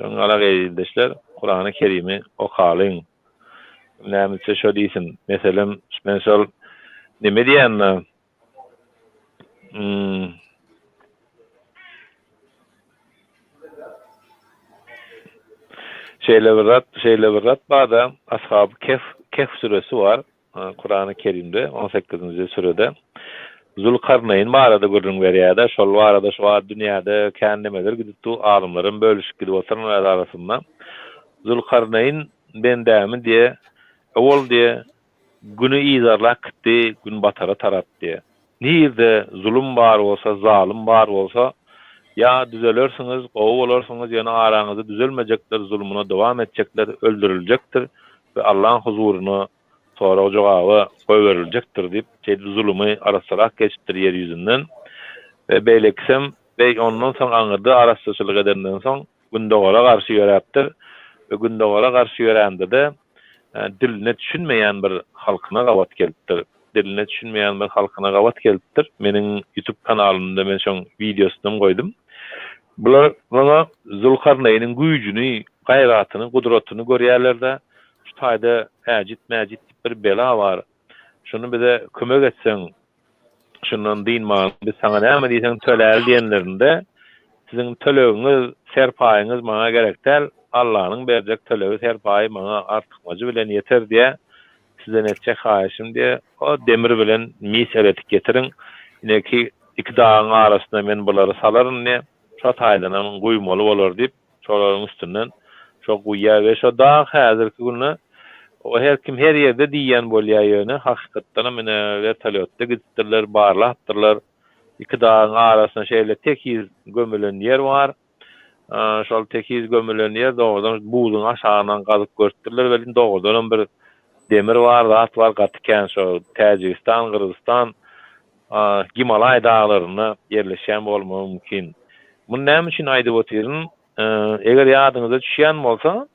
Şonuň ýaly eziz ildeşler, Kurany Kerimi okalyň. Näme şo diýsin. Meselem, men şol neme diýende hmm. Şeýle bir zat, şeýle bir zat bar-da, Ashab-y Kehf, Kehf süresi bar. Kurany Kerimde 18-nji sürede Zulkarnaýn barada gürrüň berýär-de, şol barada şu wagt dünýäde kän nemeler gidip dur, alymlaram bölüşip gidip oturan öz arasynda. Zulkarnaýn bendämi diýe, owal diýe, Güni yzarlap gitdi günbatara tarap diýe. Nirde zulum bar bolsa, zalym bar bolsa, ýa düzelersiňiz, gowy bolarsyňyz, ýöne araňyzda düzelmejekler zulumyna dowam etjekler öldüriljekdir we Allaň huzuryna sorag-jogaba goýberiljekdir diýip, şeýdip zulumy arassalap geçipdir ýer ýüzünden. We beýlekisem, beý ondan soň aňyrda arassaçylyk edenden soň, Gündogara garşy ýöräpdir we Gündogara garşy ýörände-de diline düşünmeýän bir halkyna gabat gelipdir. Diline düşünmeýän bir halkyna gabat gelipdir. Meniň YouTube kanalymda men şoň wideosynam goýdum. Bular muňa Zulkarnaýnyň güýjüni, gaýratyny, gudratyny görýärler-de, şu taýda Äjit-Mäjit diýip bir bela bar. Şuny bize kömek etseň, şundan dynmaly, biz saňa näme diýseň töläli diýenlerinde, siziň tölegiňiz, serpaýyňyz maňa gerek däl, Allanyň berjek tölegi, serpaýy maňa artykmajy bilen ýeter diýä, sizden etjek haýyşym diýä, o demir bilen mis eretip getiriň, ineki iki dagyň arasyna men bulary salaryn diýä, şo taýdanam guýmaly bolar diýip, Şolaryň üstünden şo guýýar we şo dag häzirki günde o her kim her ýerde diýýän bolýar ýöne hakykatdanam ine wertolýotda gidipdirler barlapdyrlar iki dagyň arasyna şeýle tekiz gömülen ýer bar şol tekiz gömülen ýer dogrudan buzuň aşagyndan gazyp görüpdirler welin dogrudanam bir demir bar zat bar gaty kän şo Täjigistan Gyrgyzystan Gimalaý daglarynda ýerleşýän bolmagy mümkin. Muny näme üçin aýdyp otyryn? Eger ýadyňyza düşýän bolsa,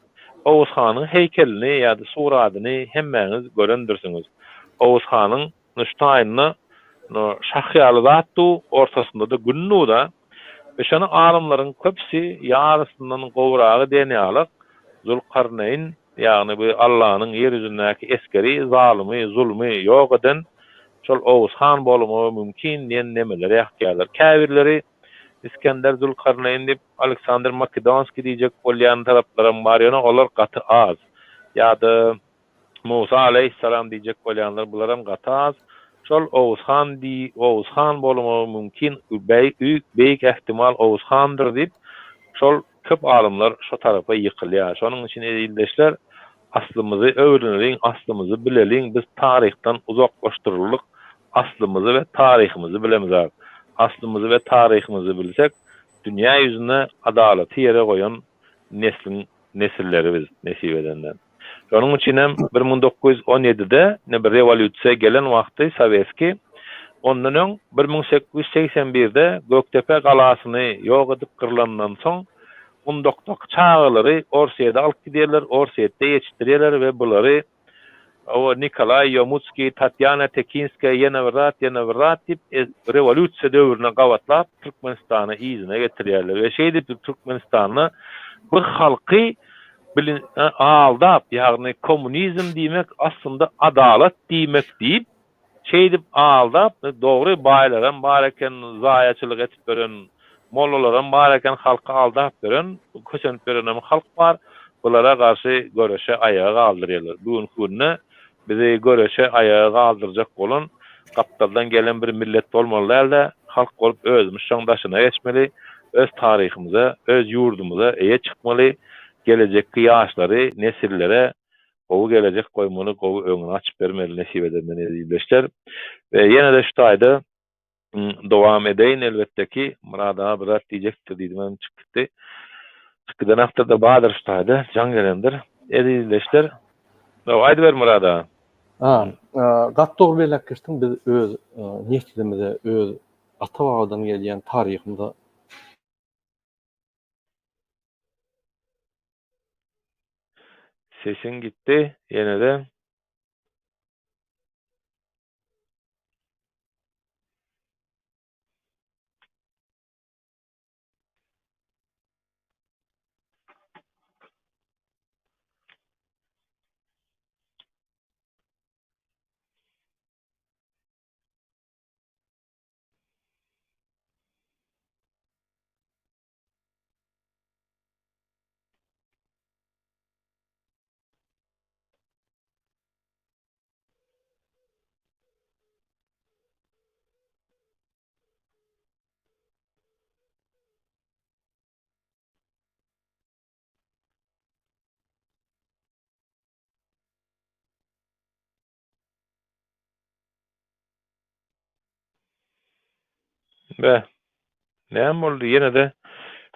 Oguz hanyň heýkelini ýa-da suradyny hemmäňiz görendirsiňiz. Oguz hanyň şu taýynda şah ýaly zat dur, ortasynda-da gün dur-da. We şony alymlaryň köpüsi, ýarysyndan gowragy diýen ýaly Zulkarneýn Ýagny bu Allanyň ýer ýüzündäki esgeri zalymy, zulmy ýok eden şol Oguz han bolmagy mümkin diýen nemeleri ýakýarlar. Käbirleri Iskender Zülkarneýn diýip, Aleksandr Makedonskiý diýjek bolýan taraplaram bar, ýöne olar gaty az. Ýa-da Musa aleýhissalam diýjek bolýanlar bularam gaty az. Şol Oguz han diý, Oguz han bolmagy mümkin, beýik ähtimal Oguz handyr diýip, şol Köp alymlar şo tarapa ýykylýar. Şonuň üçin ildeşler aslymyzy öwreneliň, aslymyzy bileliň, biz taryhdan uzaklaşdyryldyk, aslymyzy we taryhymyzy bilemizok. Aslymyzy we taryhymyzy bilsek, dünýä ýüzünde adalaty ýere goýan nesliň nesilleri biz, nesip edende. Şonuň üçin hem 1917-de ine bir rewolýusiýa gelen wagty sowetskiý, ondan öň 1881-de Gökdepe galasyny ýok edip gyrlandan soň gundakdaky çagalary Orsýede alyp gidýärler, Orsýetde ýetişdirýärler we bulary o Nikolaý Ýomutskiý, Tatýana Tekinskaýa ýene bir zat, ýene bir zat diýip rewolýusiýa döwrüne gabatlap Türkmenistana yzyna getirýärler we şeýdip Türkmenistanda bir halky Bilin aldap, ýagny kommunizm diýmek aslynda adalat diýmek diýip, Şeýdip aldap, dogry baýlaram bar eken, zaýaçylyk etip ýören mollalaram bar eken, halky aldap ýören, kösenip ýörenem halk bar. Bulara garşy göreşe aýaga galdyrýarlar. Bu günki günde bizi göreşe aýaga galdyrjak bolan gapdaldan gelen bir millet bolmaly däl-de, halk bolup özümiz şoň daşyna geçmeli, öz taryhymyza, öz ýurdumyza eýe çykmaly, gelejekki ýaşlary, nesillere gowy gelejek goýmaly, gowy öňüni açyp bermeli nesip edenden eziz ildeşler. We ýene-de şu taýda dowam edeýin elbetdeki Myrat aga bir zat diýjekdir diýdim hem çykyp gitdi. Çykyp giden akdyrda bardyr şu taýda jaň gelendir. Eziz ildeşler. Aýdyber Myrat aga. Ha, gaty dogry belläp geçdiň biz öz neslimize, öz ata-babadan gelýän taryhymyza Sesiň gitdi ýene-de. Be. Näme boldy ýene-de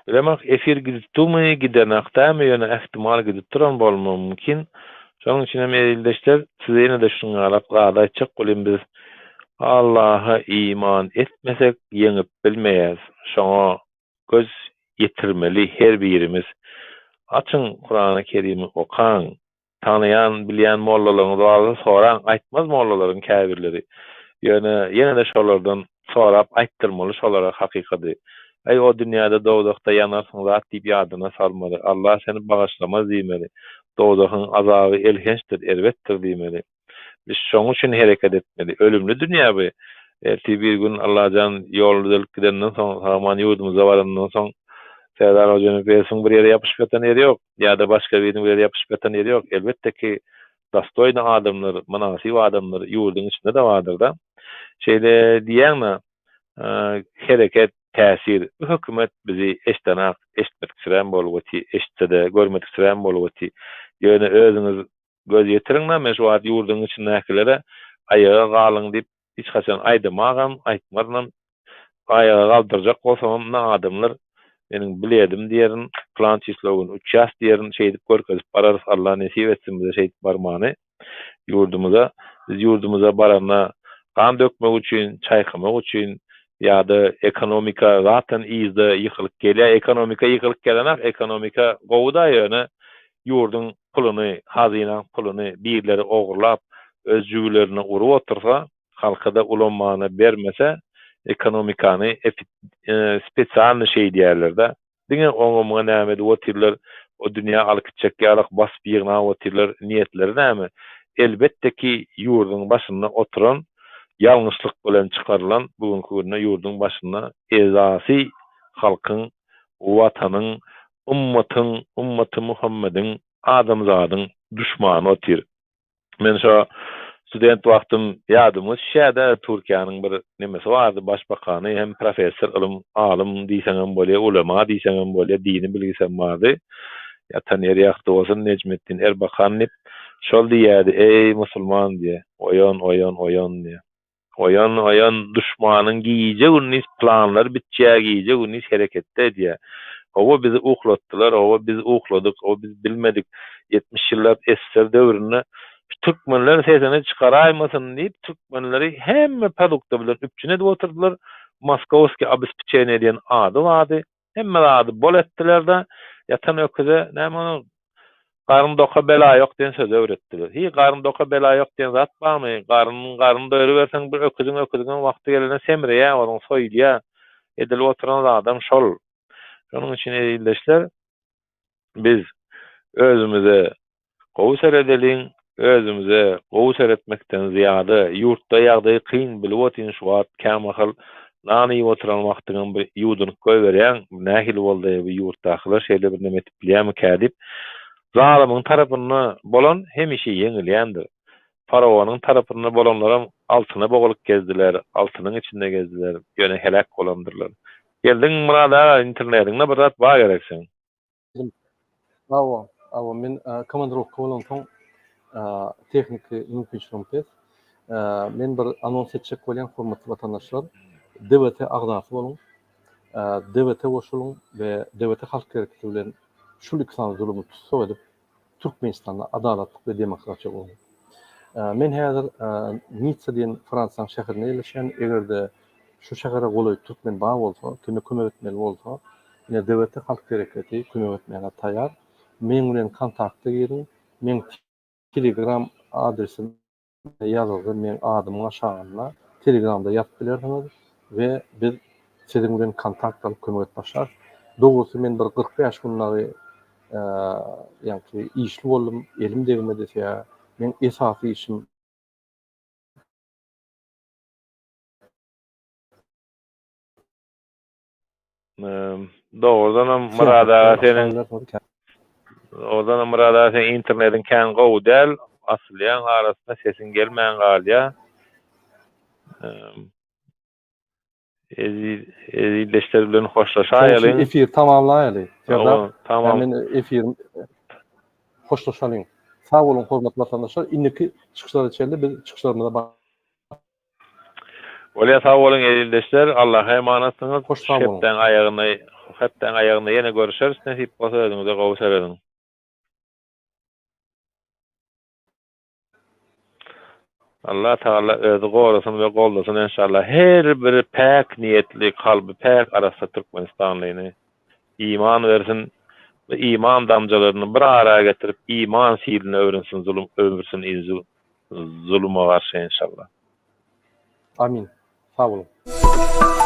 bilemok efir gidip durmy gidenak dämi ýöne ähtimal gidip duran bolmagy mümkin. Şonuň üçin hem ildeşler size ýene-de şunuň ýalak zady aýtjak bolýan biz Allaha iman etmesek ýeňip bilmeýäs. Şoňa göz ýetirmeli her birimiz. Açyň Kurany Kerimi okaň. Tanaýan, bilýän mollalaryňyz bar bolsa soraň, aýtmaz mollalaryň käbirleri. Ýöne ýene-de şolardan sorap aýtdyrmaly şolara hakykady. Äý o dünýäde dowzahda ýanarsyň zat diýip ýadyna salmaly. Allah seni bagyşlamaz diýmeli. Dowzahyň azaby elhençdir, erbetdir diýmeli. Biz şoň üçin hereket etmeli. Ölümli dünýä bu. Ertir bir gün Allajan ýol düzelip gidenden soň, sag-aman ýurdumyza barandan soň Serdar Hojanepesiň bir ýere ýapyşyp ýatan ýeri ýok. Ýa-da başga biriniň bir ýere ýapyşyp ýatan ýeri ýok. Elbetde ki, dostoýny adamlar, mynasyp adamlar ýurduň içinde-de bardyr-da. Şeýle diýýäň-de, hereket, täsir. Bu hökümet bizi eşdenak, eşitmediksirän bolup otyr, eşitse-de, görmediksirän bolup otyr. Ýöne özüňiz Göz ýetiriň-dä, men şu wagt ýurduň içindäkilere aýaga galyň diýip hiç haçan aýdamagam, aýtmarynam. Aýaga galdyrjak bolsamam, ine adamlar, meniň biledim diýerin, pylan çislo gün uçýas diýerin, şeýdip görkezip bararys, Alla nesip etsin bize şeýdip barmany ýurdumyza. Biz ýurdumyza baranda gan dökmek üçin, çaýkamak üçin ýa-da ekonomika zaten yzda ýykylyp gelýär, ekonomika ýykylyp gelenak, ekonomika gowy-da ýöne ýurduň puluny, hazynaň puluny birleri ogurlap, öz jübülerine urup otursa, halka-da ulanmana bermese, ekonomikany spesialny şeýdýärler-de. Diňe oňa-muňa näme edip otyrlar, o dünýä alyp gitjek ýalak basyp ýygnap otyrlar, niýetleri näme? Elbetde ki, ýurduň başynda oturan, ýalňyşlyk bilen çykarylan, bu günki günde ýurduň başynda esasy halkyň Watanyň, ymmatyň, ymmaty Muhammediň, adamzadyň duşmany otyr. Men şo student wagtym ýadyma düşýär-de, Türkiýäniň bir nemesi bardy, başbakany, hem professor, ylym, alym diýseňem bolýar, ulema diýseňem bolýar, dini bilgisem bardy. Ýatan ýeri ýagty bolsun, Nejmetdin Erbakan diýip. Şol diýýärdi, Eý, musulman diýýär, oýan, oýan, oýan diýýär. Oýan, oýan, duşmanyň gije-gündiz planlar bitýär, gije-gündiz hereketde edýär. Hawa, bizi uklatdylar, hawa, biz ukladyk, hawa, biz bilmedik. 70 ýyllap SSR döwründe şu türkmenler sesini çykaraýmasyn diýip, türkmenleri hemme produkta bilen üpjün edip oturdylar. Moskowskiý obespeçeniýe diýen ady bardy. Hemme zady bol etdiler-de, ýatan öküze, näme onuň, Garyn doka bela ýok diýen sözi öwretdiler. Hiý, garyn doka bela ýok diýen zat barmy? Garyn, garyn doýruberseň bir öküziň öküziňem wagty gelende semreýär, onuň soýulýar. Edilip oturan zadam şol. Şonuň üçin eziz ildeşler, biz özümize gowy seredeliň. Özümize gowy seretmekden zyýada, ýurtda ýagdaýy kyn bilip otyryn şu wagt kämahal nan iýip oturan wagtyňam bir ýuwdunyp goýberýäň, bu nähili boldy bu ýurtdakylar şeýle bir neme edip bilýärmikä diýip. Zalymyň tarapynda bolan hemişe ýeňilýändir. Faraonyň tarapynda bolanlaram altyna bogulyp gezdiler, altynyň içinde gezdiler, ýöne heläk bolandyrlar. Geldiň Myrat aga internetiňde bir zat bar gerek seň. Hawa, hawa, men komandirowka bolansoň tehniki mümkinçiligim pes. Men bir anons etjek bolýan, hormatly watandaşlar, DWT agzasy boluň, DWT goşulyň we DWT Halk Hereketi bilen şul iki sany zulumy tussag edip, Türkmenistanda adalatlyk we demokratiýa gurun. Men häzir Nitsa diýen Fransiýanyň şäherinde ýerleşýän. Eger-de şu şähere golaý türkmen bar bolsa, kime kömek etmeli bolsa, ine DWT Halk Hereketi kömek etmäge taýar. Meň bilen kontakta giriň. Meň Telegram adresim ýazylgy meň adymyň aşagynda telegramda ýazyp bilersiňiz we biz siziň bilen kontakt alyp kömek edip başlarys. Dogrusy men bir 45 gün dagy ýaňky işli boldum, elim degmedi sebäbi meň esasy işim Dogrudanam Myrat aga seniň Dogrudanam Myrat aga seň internetiň kän gowy däl, asylýaň arasynda sesiň gelmän galýar. Eziz ezizdeşler bilen hoşlaşaýalyň. Efir tamamlaýaly. Serdar, tamam. Men efir hoşlaşalyň. Sag boluň hormatly watandaşlar. Indiki çykyşlara çenli biz çykyşlarymyza Bolýa sag boluň ezizdeşler Allaha emanatsyňyz Hoş sag boluň. Hepdäň aýagyna hepdäň aýagynda ýene görüşeris nesip bolsa özüňize gowy serediň. Allah Tagala özi gorasyn we goldasyn enşallah her bir päk niýetli kalby päk arassa Türkmenistanlyny iman bersin we iman damjalaryny bir ara getirip iman siline öwrünsin zulum öwürsin Zuluma garşy enşallah. Amin. Sag boluň.